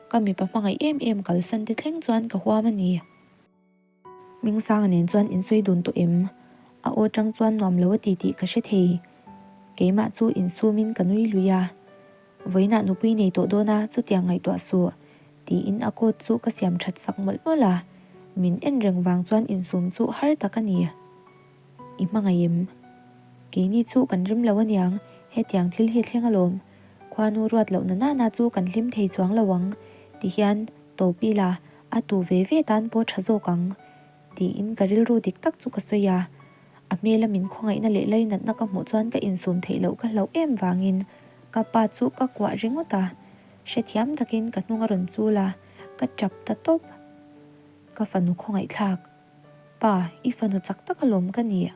Ka mipa hmangaih em em kalsan te thleng chuan ka huam a ni. Hmingsanga nen chuan in sawi dun tawh em? A aw tang chuan nuam lo a ti tih ka hre thei. Keimah chu insumin ka nui lui a. Vawiinah nupui nei tawh dawn a, chutiang ngaihtuah suh, tiin a coat chu ka siam that sak mawlh mawlh a. Min en reng vang chuan insum chu har tak a ni. I hmangaih em? Keini chu kan rim lo aniang, hetiang thil hi a thleng alawm. Khuanu ruat loh na nana chu kan hlim thei chuang lo ang, ti hian tawp ila A tu ve ve tan pawh tha zawk ang, tiin ka rilru dik tak chu ka sawi a. A hmela min khawngaihna leh lainatna ka hmuh chuan ka insum theih loh ka hlauh em vangin ka pa chu ka kuah ringawt a. Hrethiam takin ka hnung a rawn chul a, ka tap ta tawp. Ka fanu khawngaihthlak. Pa, i fanu chak tak alawm ka ni.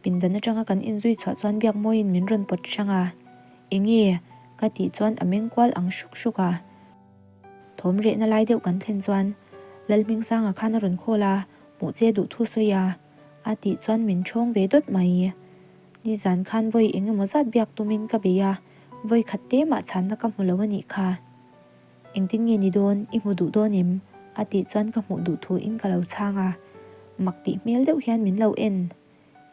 Pindan atanga kan inzui chhuah chuan Biakmawiin min rawn pawt hrang a, Enge? ka tih chuan a meng kual ang hruk hruk a. Thawm rehna lai deuh kan thlen chuan, Lalhmingsanga khan a rawn call a, hmuh che duh thu sawi a, a tih chuan min ṭhawng ve dawt mai. Nizan khan vawi eng emaw zat biak tumin ka bei a, vawi khat te mah chhanna ka hmu lo a nih kha. Engtin nge ni dawn, i hmu duh dawn em? a tih chuan ka hmuh duh thu in ka lo chhang a, mak tih hmel deuh hian min lo en.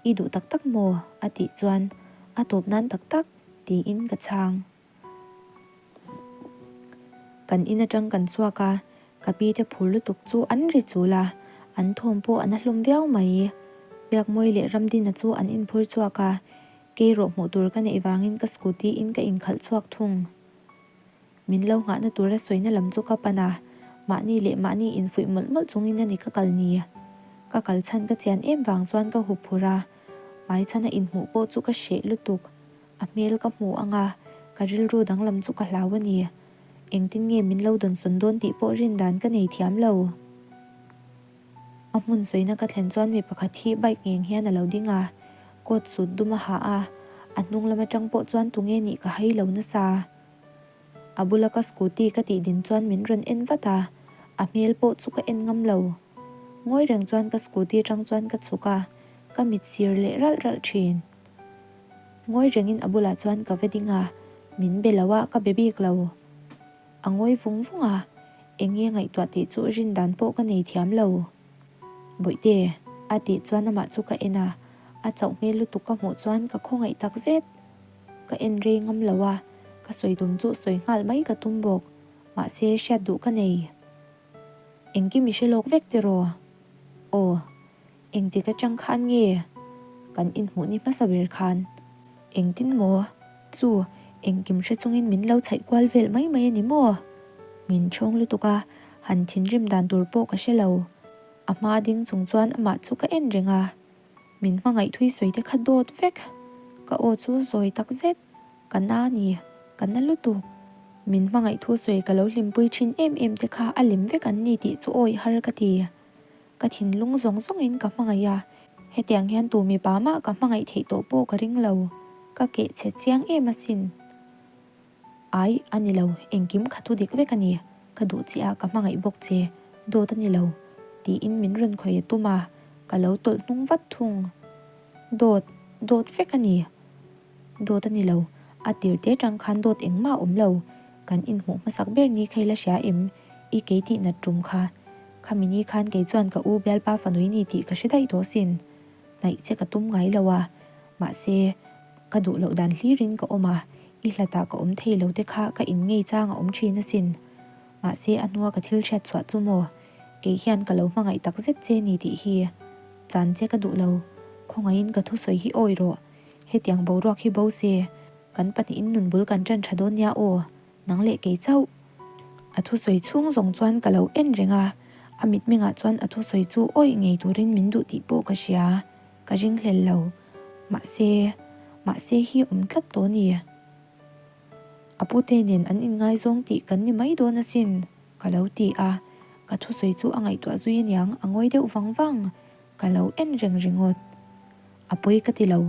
I duh tak tak maw? a tih chuan a tawp nan tak tak tiin ka chhang. Kan in atang kan chhuak a, ka pi te phur lutuk chu an ri chul a, an thawm pawh an a hlawm viau mai. Biakmawi leh Ramdina chu an inphur chhuak a, kei rawh hmuh tur ka neih vangin ka scooty in ka inkhalh chhuak thung. Min lo nghahna tura sawina lam chu ka pan a, mahni leh mahni infuih mawlh mawlh chungin a ni ka kal ni. Ka kal chhan ka chian em vang chuan ka hup phur a, hmaichhana inhmuh pawh chu ka hreh lutuk. A hmel ka hmu ang a, ka rilru danglam chu ka hlau a ni. Engtin nge min lo dawnsawn dawn tih pawh rin dan ka nei thiam lo. A hmun sawina ka thlen chuan mi pakhat hi bike ngeng hian a lo ding a, coat suit dum a ha a, a hnung lam atang pawh chuan tunge nih ka hai lo nasa. A bula ka scooty ka tih din chuan min rawn en vat a, a hmel pawh chu ka en ngam lo. Ngawi reng chuan ka scooty atang chuan ka chhuk a, ka mit sir leh ralh ralh thin. Ngawi rengin a bulah chuan ka va ding a, min be lo a, ka be bik lo. A ngawi vung vung a, eng nge ngaihtuah tih chu rin dan pawh ka nei thiam lo. Bawihte, a tih chuan amah chu ka en a, a chauh hmel lutuk ka hmuh chuan ka khawngaih tak zet. Ka en rei ngam lo a, ka sawi tum chu sawi nghal mai ka tum bawk, mahse hriat duh ka nei. Engkim i hre lawk vek tiraw? Aw. Engtik atang khan nge kan inhmuh ni hmasa ber khan? Engtin maw? Chu, engkim hre chungin min lo chhaih kual vel mai mai a ni maw? Min chhawng lutuk a, han thinrim dan tur pawh ka hre lo. A hma ding chung chuan amah chu ka en reng a, min hmangaih thui sawi te kha dawt vek. Ka aw chu zawi tak zet, ka na ni, ka na lutuk. Min hmangaih thu sawi ka lo hlimpui thin em em te kha a lem vek an ni tih chu awi har ka ti. Ka thinlung zawng zawngin ka hmangaih a, hetiang hian tu mipa mah ka hmangaih theih tawh pawh ka ring lo, ka keh chhe chiang em asin. Ai, a ni lo, engkim kha thu dik vek a ni, ka duh che a, ka hmangaih bawk che, dawt a ni lo, tiin min rawn khawih a tum a, ka lo tawlh hnung vat thung. Dawt, dawt vek a ni. Dawt a ni lo, a tir te tang khan dawt engmah a awm lo, kan inhmuh hmasak ber ni kha i la hria em, i kei tih nat tum kha. Khami ni khan kei chuan ka u bialpa fanui ni tih ka hre daih tawh sin. Hnaih che ka tum ngai lo a, mahse, ka duh loh dan hlirin ka awm a, i hlatah ka awm thei lo te kha ka in ngei chang a awm thin asin. Mahse, a hnua ka thil hriat chhuah chu maw, kei hian ka lo hmangaih tak zet che ni tih hi chan che ka duh lo, khawngaihin ka thusawi hi awi rawh. Hetiang boruak hi bo se, kan pahnihin nun bul kan ṭan ṭha dawn nia aw, nang leh kei chauh. A thusawi chhung zawng chuan ka lo en reng a, a mitmengah chuan a thusawi chu awih ngei turin min duh tih pawh ka hria, ka ringhlel lo. Mahse, mahse hi awm tlat tawh ni. A pute nen an inngaizawng tih kan ni mai dawn asin, ka lo ti a, ka thusawi chu a ngaihtuah zui aniang a ngawi deuh vang vang. Ka lo en reng ringawt. A pawi ka ti lo,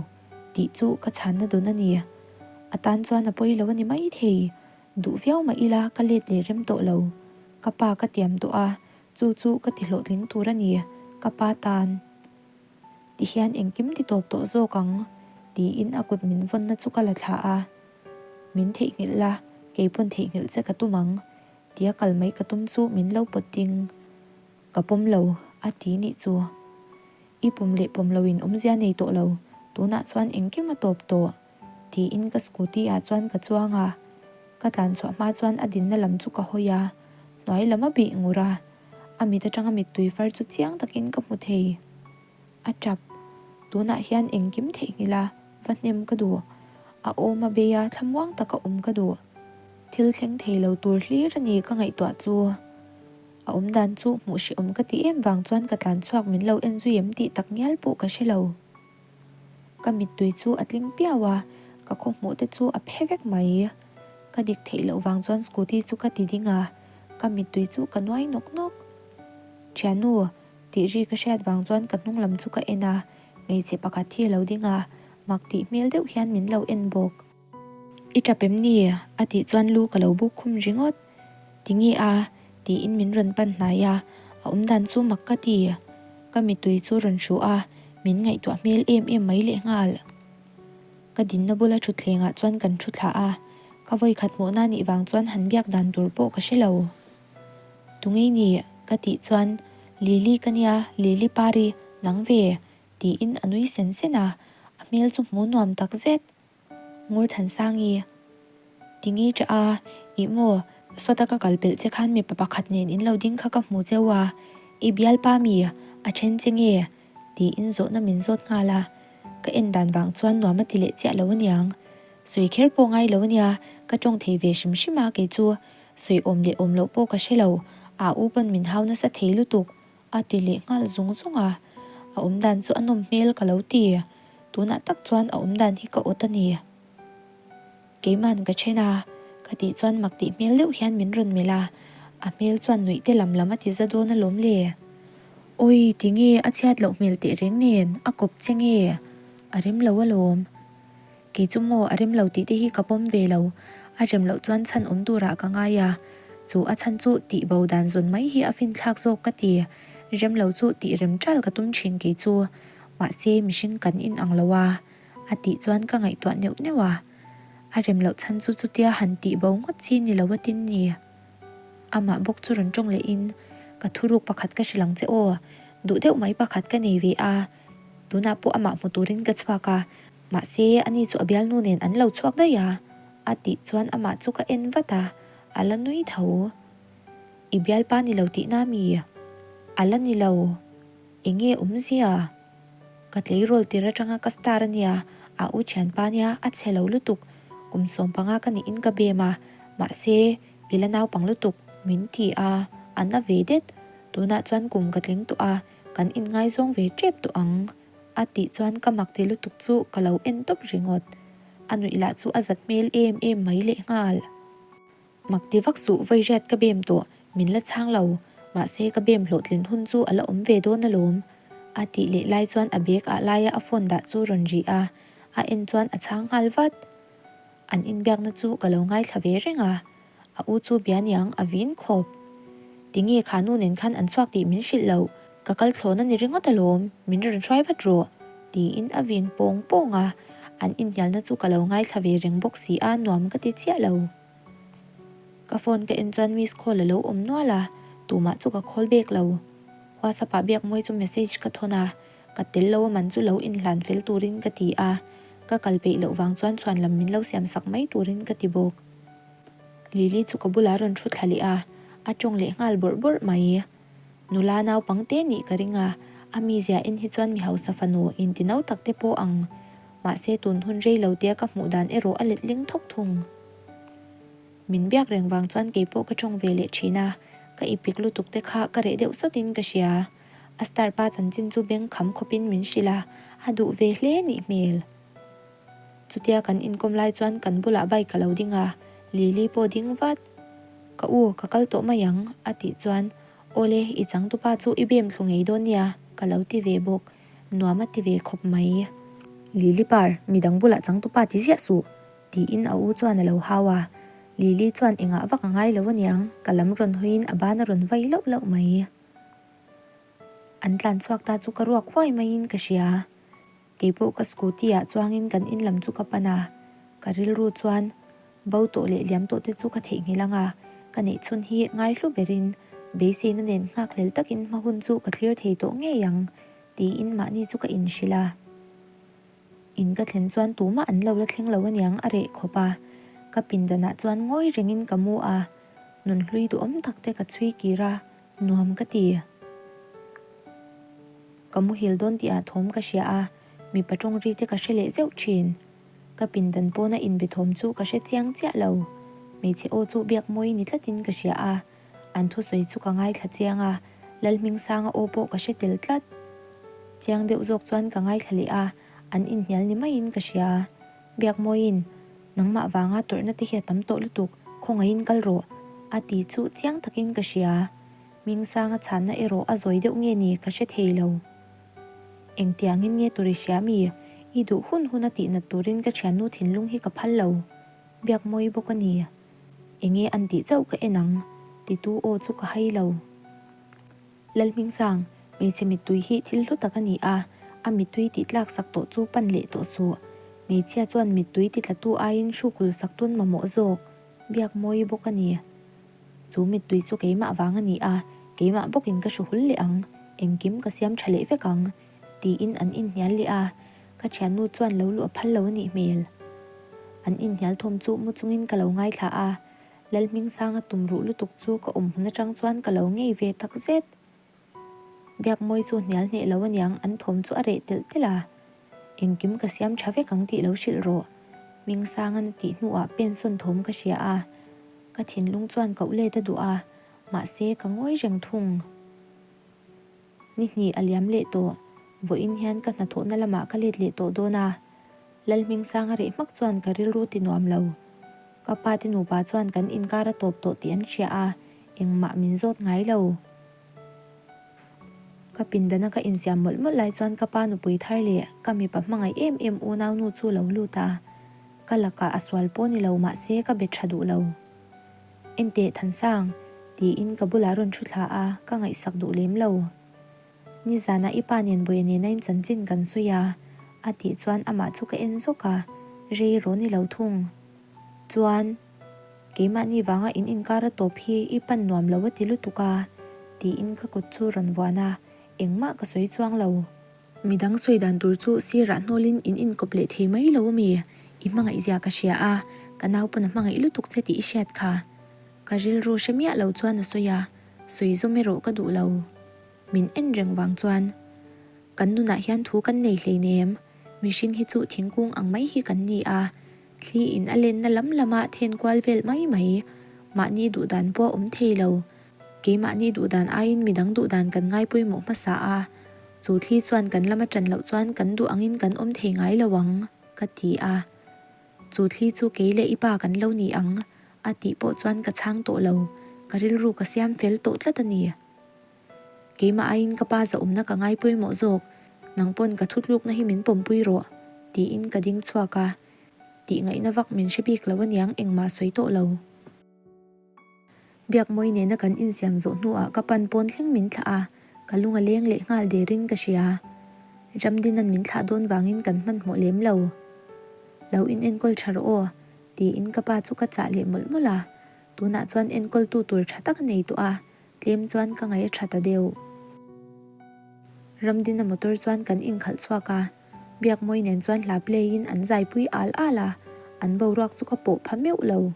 tih chu ka chhanna dawn a ni. A tan chuan a pawi lo a ni maithei. Duh viau mah ila ka let leh rem tawh lo. Ka pa ka tiam tawh a, chu chu ka ti hlawhtling tur a ni, ka pa tan. Ti hian engkim ti tawp tawh zawk ang, tiin a kut min vawnna chu ka la thlah a. Min theihnghilh la, kei pawn theihnghilh che ka tum ang, tia kal mai ka tum chu min lo pawt ding. Ka pawm lo, a ti nih chu. I pawm leh pawm loin awmzia nei tawh lo, tunah chuan engkim a tawp tawh, tiin ka scooty ah chuan ka chuang a. Ka tlan chhuah hma chuan a dinna lam chu ka hawi a, hnuai lam a bih ngur a, a mit atanga mittui far chu chiang takin ka hmu thei. A tap, tunah hian engkim theihnghilh a, va hnem ka duh. A awm a bei a, thlamuang taka awm ka duh. Thil thleng thei lo tur hlir a ni ka ngaihtuah chu. A awm dan chu hmuh hrehawm ka ti em vang chuan ka tlan chhuak min lo en zui em tih tak ngial pawh ka hre lo. Ka mittui chu a tling piau a, ka khaw hmuh te chu a phe vek mai. Ka dik theih loh vang chuan scooty chu ka ti ding a, ka mittui chu ka nuai nawk nawk. Thiannu, tih ri ka hriat vang chuan ka hnung lam chu ka en a, hmeichhe pakhat hi a lo ding a, mak tih hmel deuh hian min lo en bawk. I tap em ni? A tih chuan lu ka lo buk khum ringawt. Tinge a? Tiin min rawn pan hnai a. A awmdan chu mak ka ti. Ka mittui chu rawn hruh a, min ngaihtuah hmel em em mai lehnghal. Ka dinna bula thutthlengah chuan kan thu thlah a, ka vawikhat hmuhna nih vang chuan han biak dan tur pawh ka hre lo. Tungei ni? ka tih chuan, Lily ka nia, Lily Pari, nang ve? tiin a nui sen sen a, a hmel chu hmuh nuam tak zet. Ngurthansangi, Tinge ṭah a, ih maw, sawta ka kal pelh che khan mipa pakhat nen in lo ding kha ka hmu cheu a, i bialpa mi a ṭhen che nge? tiin zawhna min zawt nghal a, ka en dan vang chuan nuam a ti leh chiah lo aniang. Sawi kher pawh ngai lo ania, ka ṭawng thei ve hrim hrim a kei chu sawi awm leh awm loh pawh ka hre lo, a u pawn min hau nasa thei lutuk a ti leh nghal zung zung a, a awm dan chu a nawm hmel ka lo ti, tunah tak chuan a awm dan hi ka awt a ni. Keiman ka then a, ka tih chuan mak tih hmel deuh hian min rawn melh a, a hmel chuan nuih te lam lam a ti za dawn alawm le. Awi, tinge a chhiat loh hmel teh reng nen, a kawp che nge? A rem lo alawm. Kei chu maw a rem lo tih te hi ka pawm ve lo, a rem loh chuan chhan awm turah ka ngai a, chu a chhan chu tih bo dan zawn mai hi a finthlak zawk ka ti, rem lo chu tih rem ṭal ka tum ṭhin kei chu, mahse mihring kan inang lo a. A tih chuan ka ngaihtuah neuh neuh a, a rem loh chhan chu chutia han tih bo ngawt chi ni lo a tin ni. Amah bawk chu rawn tawng lehin, Ka thuruk pakhat ka hrilh ang che aw, duh deuh mai pakhat ka nei ve a, tunah pawh amah hmu turin ka chhuak a, mahse ani chu a bialnu nen an lo chhuak daih a, a tih chuan amah chu ka en vat a, a la nui tho. I bialpa ni lo tihna mi? A la ni lo. Enge awmzia? Ka tleirawl tir atanga ka star ania, a u thianpa nia, a chhe lo lutuk. Kum 15 ka niin ka bem a, mahse i la naupang lutuk min ti a, a na ve det. Tunah chuan kum ka tling tawh a, kan inngaizawng ve tep tawh ang a tih chuan ka mak ti lutuk chu ka lo en tawp ringawt. A nuih lah chu a zat hmel em em mai lehnghal. Mak ti vak suh vawiriat ka bem tawh, min la chhang lo, mahse ka bem hlawhtlin hun chu a la awm ve dawn alawm. A tih leh lai chuan a bag ah laia a phone dah chu rawn ri a, a en chuan a chhang nghal vat. An inbiakna chu ka lo ngaithla ve reng a, a u chu bia niang a vin khawp. Tinge kha nu nen khan an chhuak tih min hrilh loh, ka kal thlawn a ni ringawt alawm, min rawn hruai vat rawh, tiin a vin pawng pawng a, an inhnialna chu ka lo ngaithla ve reng bawk si a, nuam ka ti chiah lo. Ka phone ka en chuan miss call a lo awm nual a, tumah chu ka call bek lo. WhatsApp ah biak mawi chu message ka thawn a, ka tel lo a man chu lo inhlan fel turin ka ti a, ka kal peih loh vang chuan chhuan lam min lo siam sak mai turin ka ti bawk. Lily chu ka bulah a rawn thu thla leh a, a tawng leh nghal bawrh bawrh mai. Nula naupang te nih ka ring a, a mizia en hi chuan mi hausa fanu inti no tak te pawh ang. Mahse tun hun rei lo tia ka hmuh dan erawh a letling thawk thung. Min biak reng vang chuan kei pawh ka tawng ve leh thin a, ka ipik lutuk te kha ka reh deuh sawtin ka hria. A star pa chanchin chu beng kham khawpin min hrilh a, a duh ve hle nih hmel. Chutia kan inkawm lai chuan kan bulah bike a lo ding a, Lily pawh ding vat. Ka u, ka kal tawh mai ang, a tih chuan, Awle, i changtupa chu i bem thlu ngei dawn nia, ka lo ti ve bawk. Nuam a ti ve khawp mai. Lily par, midang bulah changtupa ti ziah suh, tiin a u chuan a lo hau a. Lily chuan engah vak a ngai lo aniang, ka lam rawn hawiin a ban a rawn vai lauh lauh mai. An tlan chhuak ta chu ka ruak huai maiin ka hria. Keipawh ka scooty ah chuangin kan in lam chu ka pan a, ka rilru chuan bo tawh leh liam tawh te chu ka theihnghilh ang a, ka neih chhun hi ngai hlu berin beiseina nen nghakhlel takin hma hun chu ka thlir thei tawh ngei ang tiin mahni chu ka inhrilh a. In ka thlen chuan tumah an lo la thleng lo aniang a reh khawp a, ka pindanah chuan ngawi rengin ka mu a, nunhlui duhawm tak te ka chhui kir a, nuam ka ti. Ka muhil dawn tih ah thawm ka hria a, mipa tawng ri te ka hre leh zeuh thin. Ka pindan pawna inbe thawm chu ka hre chiang chiah lo. Hmeichhe aw chu biak mawi ni tlatin ka hria a, an thusawi chu ka ngaithla chiang a, Lalhmingsanga aw pawh ka hre tel tlat. Chiang deuh zawk chuan ka ngaithla leh a, an inhnial ni maiin ka hria. Biak mawiin, Nangmah vanga tawrhna te hi a tam tawh lutuk, khawngaihin kal rawh, a ti chu chiang takin ka hria. Hmingsanga chhanna erawh a zawi deuh nge ni ka hre thei lo. Engtiangin nge tur i hria mi? I duh hun hun a tihnat turin ka thiannu thinlung hi ka phal lo. Biak mawi bawk a ni. Enge an tih chauh ka en ang? Titu aw chu ka hai lo. Lalhmingsang, hmeichhe mittui hi thil hlu tak a ni a, a mittui tih tlak sak tawh chu pan leh tawh suh. Hmeichhia chuan mittui ti tlatu aiin hrukul sak tun mamawh zawk biak mawi bawk a ni. Chu mittui chu keimah vang a ni a, keimah bawkin ka hru hul leh ang, engkim ka siam tha leh vek ang, tiin an inhnial leh a, ka thiannu chuan lo luh a phal lo a nih hmel. An inhnial thawm chu mu chungin ka lo ngaithla a, Lalhmingsanga tumruh lutuk chu ka awm hun atang chuan ka lo ngei ve tak zet. Biakmawi chu hnial hneh lo aniang an thawm chu a reh telh telh a, Engkim ka siam tha vek ang tih lo hrilh rawh, Hmingsanga'n a tih hnuah pensawn thawm ka hria a, ka thinlung chuan koh let a duh a, mahse ka ngawi reng thung. Ni hnih a liam leh tawh, vawiin hian ka hnathawhna lamah ka let leh tawh dawn a, Lalhmingsanga reh hmak chuan ka rilru ti nuam lo. Ka pa te nupa chuan kan inkar a tawp tawh tih an hria a, engmah min zawt ngai lo. Ka pindana ka insiam mawlh mawlh lai chuan ka pa nupui thar leh ka mipa hmangaih em em unaunu chu lo lut a, ka lakah a sual pawh ni lo mahse ka be tha duh lo. Enteh Thansang, tiin ka bulah rawn thu thla a, ka ngaihsak duh lem lo. Nizanah i pa nen Buaia nena in chanchin kan sawi a, a tih chuan amah chu ka en zawk a, rei rawn ni lo thung. Chuan, keimahni vanga in inkar a tawp hi i pan nuam lo a ti lutuk a, tiin ka kut chu rawn vuan a, engmah ka sawi chuang lo. Midang sawi dan tur chu sirah hnawlin in inkawp leh thei mai lo ami? I hmangaih zia ka hria a, ka nau pawn a hmangaih lutuk che tih i hriat kha. Ka rilru hre miah lo chuan a sawi a, sawi zawm erawh ka duh lo. Min en reng vang chuan, Kan nunah hian thu kan nei hleinem, mihring hi chu thingkung ang mai hi kan ni a, thli in a lenna lam lama then kual vel mai mai, mahni duh dan pawh a awm thei lo. Keimahni duh dan aiin midang duh dan kan ngai pawimawh hmasa a, chu thli chuan kan lama ṭan loh chuan kan duh angin kan awm thei ngai lo ang, ka ti a. Chu thli chu kei leh i pa kan lo ni ang, a tih pawh chuan ka chhang tawh lo, ka rilru ka siam fel tawh tlat a ni. Keimah aiin ka pa zahawmna ka ngai pawimawh zawk, nang pawn ka thutlukna hi min pawmpui rawh, tiin ka ding chhuak a, tih ngaihna vak min hre bik lo aniang engmah sawi tawh lo. Biakmawi nena kan insiam zawh hnuah ka pan pawn thleng min thlah a, ka lung a leng leh nghal derin ka hria. Ramdina'n min thlah dawn vangin kan hmanhmawh lem lo. Lo inenkawl tha rawh aw, tiin ka pa chu ka chah leh mawlh mawlh a, tunah chuan enkawltu tur tha tak a nei tawh a, tlem chuan ka ngaih a tha ta deuh. Ramdina motor chuan kan inkhalh chhuak a, Biakmawi nen chuan hla play in an zaipui al al a, an boruak chu ka pawh pha meuh lo.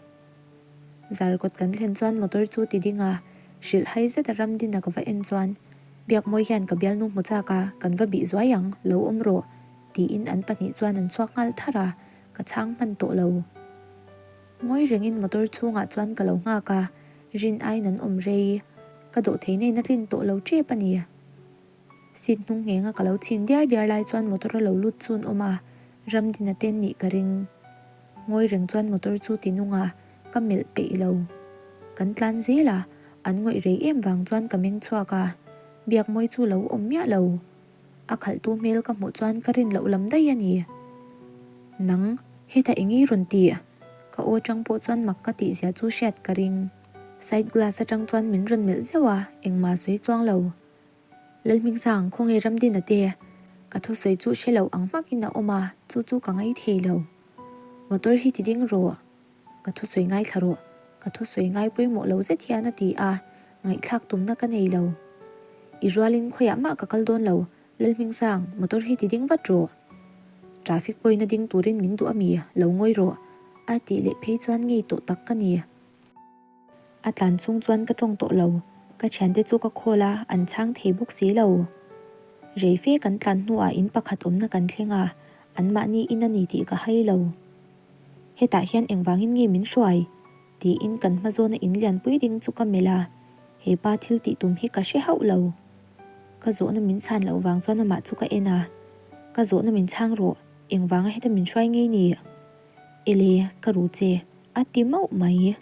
Zarkawt kan thlen chuan motor chu ti ding a, hrilh hai zet a Ramdina ka va en chuan, Biakmawi hian ka bialnu hmu chak a, kan va bih zuai ang, lo awm rawh, tiin an pahnih chuan an chhuak nghal tharh a, ka chhang hman tawh lo. Ngawi rengin motor chhungah chuan ka lo nghak a, rin aiin an awm rei, ka dawh thei neiin a tlin tawh lo tep a ni. Seat hnung nghenga ka lo chhin diar diar lai chuan motor a lo lut chun awm a, Ramdina te nih ka ring. Ngawi reng chuan motor chu ti nung a, ka melh peih lo. Kan tlan zel a, an ngawih rei em vang chuan ka meng chhuak a, Biakmawi chu lo awm miah lo. A khalhtu hmel ka hmuh chuan ka rin loh lam daih a ni. Nang, hetah eng i rawn tih? Ka aw tang pawh chuan mak ka tih zia chu hriat ka ring. Side glass atang chuan min rawn melh zeuh a, engmah sawi chuang lo. Lalhmingsang, khawnge Ramdina te? Ka thusawi chu hre lo ang hmakin a awm a, chu chu ka ngai thei lo. Motor hi ti ding rawh. Ka thusawi ngaithla rawh. Ka thusawi ngai pawimawh lo zet hian a ti a, ngaihthlak tumna ka nei lo. I rualin khawiah mah ka kal dawn lo, Lalhmingsang, motor hi ti ding vat rawh. Traffic pawina ding turin min duh a mi, lo ngawi rawh. A tih leh phei chuan ngei tawh tak ka ni. A tlan chhung chuan ka tawng tawh lo, ka thiante chu ka call a, an chhang thei bawk si lo. Rei fe kan tlan hnuah in pakhat awmna kan thleng a, anmahni in a ni tih ka hai lo. Hetah hian engvangin nge min hruai? tiin kan hma zawna in lianpui ding chu ka melh a, he pa thil tih tum hi ka hre hauh lo. Ka zawhna min chhan loh vang chuan amah chu ka en a, Ka zawhna min chhang rawh, engvanga heta min hruai ngei ni? Ele, ka ru che. A ti mauh mai.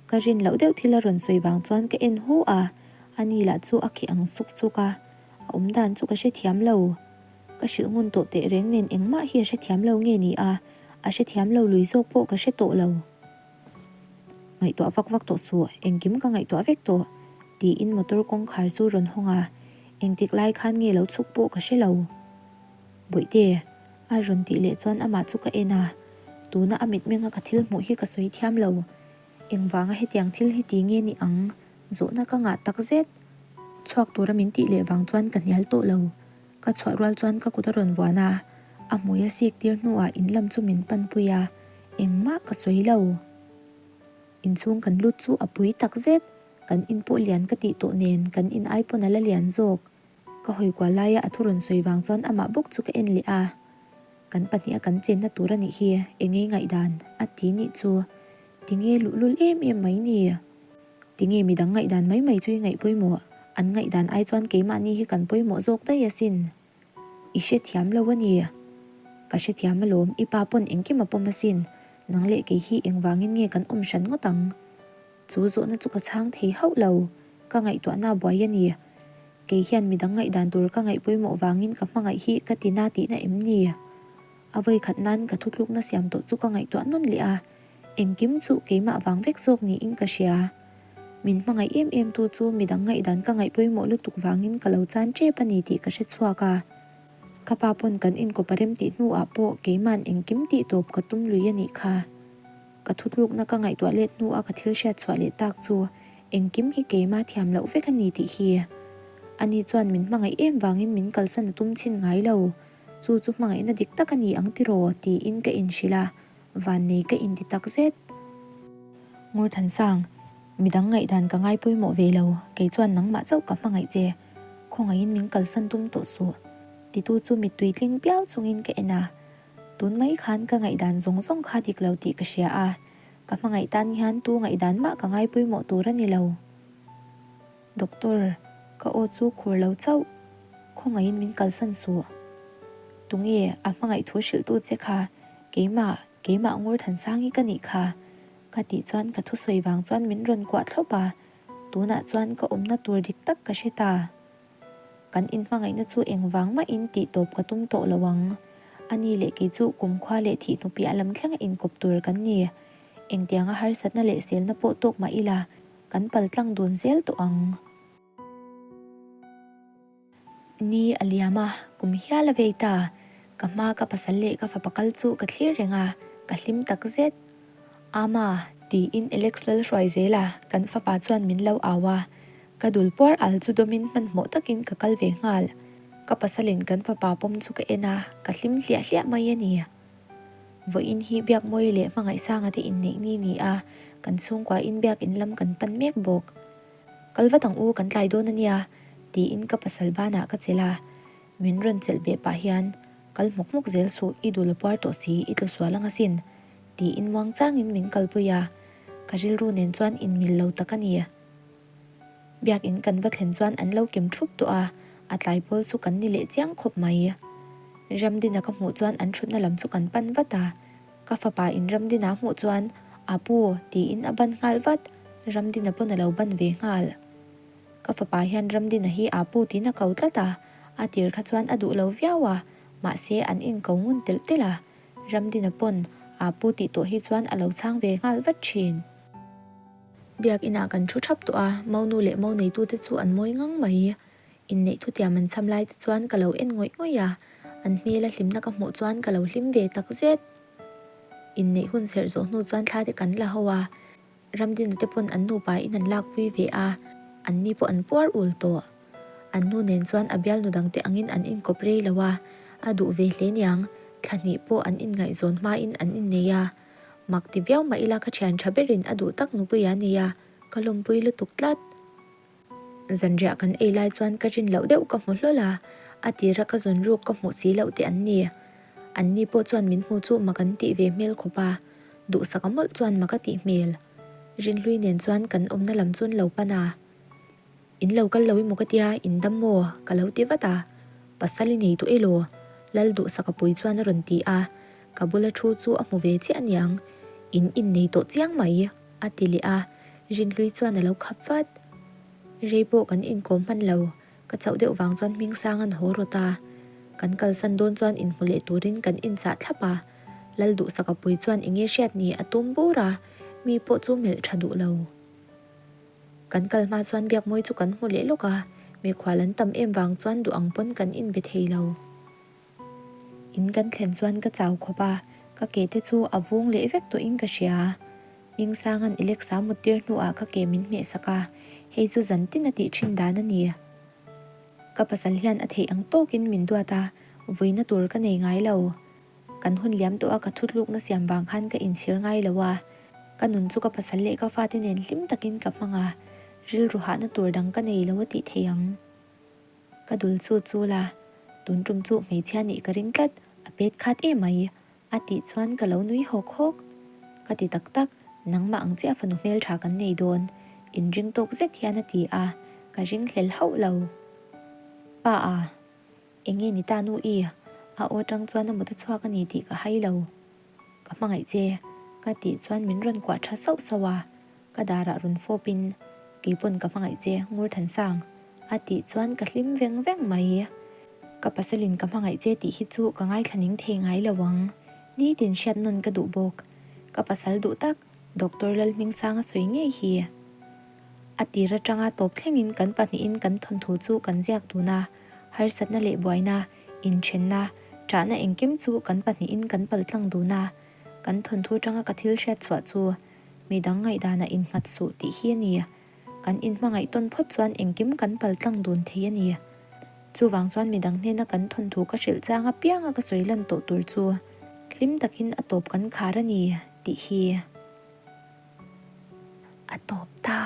Ka rin loh deuh thil a rawn sawi vang chuan ka en hu a, ani lah chu a khi ang suk suk a, a awm dan chu ka hrethiam lo. Ka hrilh ngun tawh teh reng nen engmah hi a hrethiam lo nge ni a, a hrethiam lo lui zawk pawh ka hre tawh lo. Ngaihtuah vak vak tawh suh, engkim ka ngaihtuah vek tawh. Tiin motor kawngkhar chu rawn hawng a, engtik lai khan nge lo chhuk pawh ka hre lo. Bawihte, a rawn tih leh chuan amah chu ka en a, tuna a mitmenga ka thil hmuh hi ka sawi thiam lo. Engvanga hetiang thil hi ti nge ni ang? Zawhna ka ngah tak zet. Chhuak tura min tih leh vang chuan ka hnial tawh lo. Ka chhuah rual chuan ka kut a rawn vuan a, a hmui a sik tir hnuah in lam chu min panpui a, engmah ka sawi lo. Inchhung kan lut chu a pui tak zet, kan in pawh lian ka tih tawh nen kan in ai pawn a la lian zawk. Ka hawi kual laia a thu rawn sawi vang chuan amah bawk chu ka en leh a, Kan pahniha kan chenna tur a nih hi, engei ngaihdan a ti nih chu tinge luhlul em em mai ni? Tinge midang ngaihdan mai mai chu i ngaih pawimawh? An ngaihdan ai chuan keimahni hi kan pawimawh zawk daih asin. I hrethiam lo a ni. Ka hrethiam alawm, i pa pawn engkim a pawm asin. Nang leh kei hi engvangin nge kan awm hran ngawt ang? Chu zawhna chu ka chhang thei hauh lo. Ka ngaihtuahna buai a ni. Kei hian midang ngaihdan tur ka ngaih pawimawh vangin ka hmangaih hi ka ti na tihna em ni? A vawikhat nan ka thutlukna siam tawh chu ka ngaihtuah nawn leh a. Engkim chu keimah vang vek zawk niin ka hria. Min hmangaih em em tu chu midang ngaihdan ka ngaih pawimawh lutuk vangin ka lo chan tep a ni tih ka hre chhuak a. Ka pa pawn kan inkawp a rem tih hnuah pawh keima'n engkim tih tawp ka tum lui a nih kha. Ka thutlukna ka ngaihtuah let hnua ka thil hriat chhuah leh tak chu engkim hi keimah thiam loh vek a ni tih hi. Ani chuan min hmangaih em vangin min kalsan a tum chhin ngai lo. Chu chu hmangaihna dik tak a ni ang tiraw tiin ka inhrilh a. Vannei ka inti tak zet. Ngurthansang, midang ngaihdan ka ngai pawimawh ve lo, kei chuan nangmah chauh ka hmangaih che. Khawngaihin min kalsan tum tawh suh. Titu chu mittui tling piau chungin ka en a. Tun mai khan ka ngaihdan zawng zawng kha dik lo tih ka hria a, ka hmangaih tan hian tu ngaihdan mah ka ngai pawimawh tur a ni lo. Doctor, ka aw chu khur lo chauh. Khawngaihin min kalsan suh. Tunge a hmangaih thu hrilhtu che kha? Keimah, keimah Ngurthansangi ka nih kha. Ka tih chuan ka thusawi vang chuan min rawn kuah thlawp a, tunah chuan ka awmna tur dik tak ka hre ta. Kan inhmangaihna chu engvang mahin tih tawp ka tum tawh lo ang. Ani leh kei chu kumkhua leh thih hnupiah lam thlenga inkawp tur kan ni. Engtianga harsatna leh selna pawh tawk mah ila, Kan pal tlang dun zel tawh ang. Ni a liam a, kum hial a vei ta. Ka hma ka pasal leh ka fapa kal chu ka thlir reng a, ka hlim tak zet. Ama, tiin Alex lal hruai zel a, kan fapa chuan min lo au a. Ka dul puar al chu dawmin hmanhmawh takin ka kal ve nghal. Ka pasalin kan fapa pawm chu ka en a, ka hlim hliah hliah mai a ni. Vawiin hi Biakmawi leh Hmangaihsanga te inneih ni ni a, kan chhungkua in biak in lam kan pan mek bawk. Kal vat ang u, kan tlai dawn a nia, tiin ka pasal banah ka chelh a. Min rawn chelh beh pah hian, Kal hmawk hmawk zel suh, i dul a puar tawh si, i tlu sual ang asin, tiin muang changin min kalpui a. Ka rilru nen chuan inmil lo tak a ni. Biakin kan va thlen chuan an lo kem thup tawh a, a tlai pawl chu kan ni leh chiang khawp mai. Ramdina ka hmuh chuan an thutna lam chu kan pan vat a, ka fapa in Ramdina a hmuh chuan A pu tiin a ban nghal vat, Ramdina pawn a lo ban ve nghal. Ka fapa hian Ramdina hi A pu tiin a ko tlat a, a tir kha chuan a duh lo viau a, mahse an inko ngun telh telh a, Ramdina pawn A pu tih tawh hi chuan a lo chhang ve nghal vat thin. Biakinah kan thu thap tawh a, Maunu leh Mau neitute chu an mawi ngang mai. Inneih thutiam an cham lai te chuan ka lo en ngawih ngawih a, an hmela hlimna ka hmuh chuan ka lo hlim ve tak zet. Inneih hun serh zawh hnu chuan thla te kan la ho a, Ramdina te pawn an nupa in an lakpui ve a, an ni pawh an puar ul tawh. An nu nen chuan a bialnu dangte angin an inkawp rei lo a, a duh ve hle niang, thla hnih pawh an inngaihzawn hmain an innei a. Mak ti viau mah ila ka thian tha berin a duh tak nupui a nia, ka lawmpui lutuk tlat. Zanriah kan ei lai chuan ka rin loh deuh ka hmu hlawl a, a tira ka zawn ruk ka hmuh si loh te an ni. An ni pawh chuan min hmu chu mak an tih ve hmel khawp a, duhsaka mawlh chuan mak a tih hmel. Rinhlui nen chuan kan awmna lam chu an lo pan a. In lo kal lo emaw ka tia, in dam maw? Ka lo ti vat a. Pasal i nei duh elaw? Lal duhsaka pui chuan a rawn ti a. Ka bula thu chu a hmu ve chiah aniang. In innei tawh chiang mai, a ti leh a. Rinhlui chuan a lo khap vat. Rei pawh kan inkawm hman lo. Ka chauh deuh vang chuan Hmingsang an haw rawt a. Kan kalsan dawn chuan inhmu leh turin kan inchah thlap a. Lal duhsaka pui chuan enge hriat ni a tum bur a, mi pawh chu melh tha duh lo. Kan kal hma chuan Biakmawi chu kan hmu leh lawk a, mikhual an tam em vang chuan duh ang pawn kan inbe thei lo. In kan thlen chuan ka chau khawp a, ka ke te chu a vung leh vek tawhin ka hria. Hmingsanga'n Alexa mut tir hnuah ka ke min hmeh sak a, hei chu zan tin a tih thin dan a ni. Ka pasal hian a theih ang tawkin min duat a, vuina tur ka nei ngai lo. Kan hun liam tawh a ka thutlukna siam vang khan ka inchhir ngai lo a, ka nun chu ka pasal leh ka fate nen hlim takin ka hmang a, rilru hahna tur dang ka nei lo a tih thei ang. Ka dul chu chul a, tun tum chu hmeichhia nih ka ring tlat, a pet khat emai, a tih chuan ka lo nui hawk hawk. Ka ti tak tak, nangmah ang chiah fanu hmeltha kan nei dawn, inring tawk zet hian a ti a, ka ring hlel hauh lo. Pa a, enge ni ta nu i? A aw tang chuan a mut a chhuak a ni tih ka hai lo. Ka hmangaih che, ka tih chuan min rawn kuah tha sauh sauh a, Ka darah rawn fawpin, Keipawn ka hmangaih che, Ngurthansang, a tih chuan ka hlim veng veng mai. Ka pasalin ka hmangaih che tih hi chu ka ngaithla ning thei ngai lo ang. Nitin hriat nawn ka duh bawk. Ka pasal duh tak, Doctor Lalhmingsanga sawi ngei hi. A tir atanga tawp thlengin kan pahnihin kan thawnthu chu kan ziak dun a, harsatna leh buaina, inthenna, ṭahna engkim chu kan pahnihin kan paltlang dun a. Kan thawnthu atanga ka thil hriat chhuah chu Midang ngaihdanah innghat suh tih hi a ni. Kan inhmangaih tawn phawt chuan engkim kan pal tlang dun thei a ni. Chuvang chuan midang hnena kan thawnthu ka hrilh chang apianga ka sawi lan tawh tur chu hlim takin a tawp kan khar a ni tih hi a tawp ta.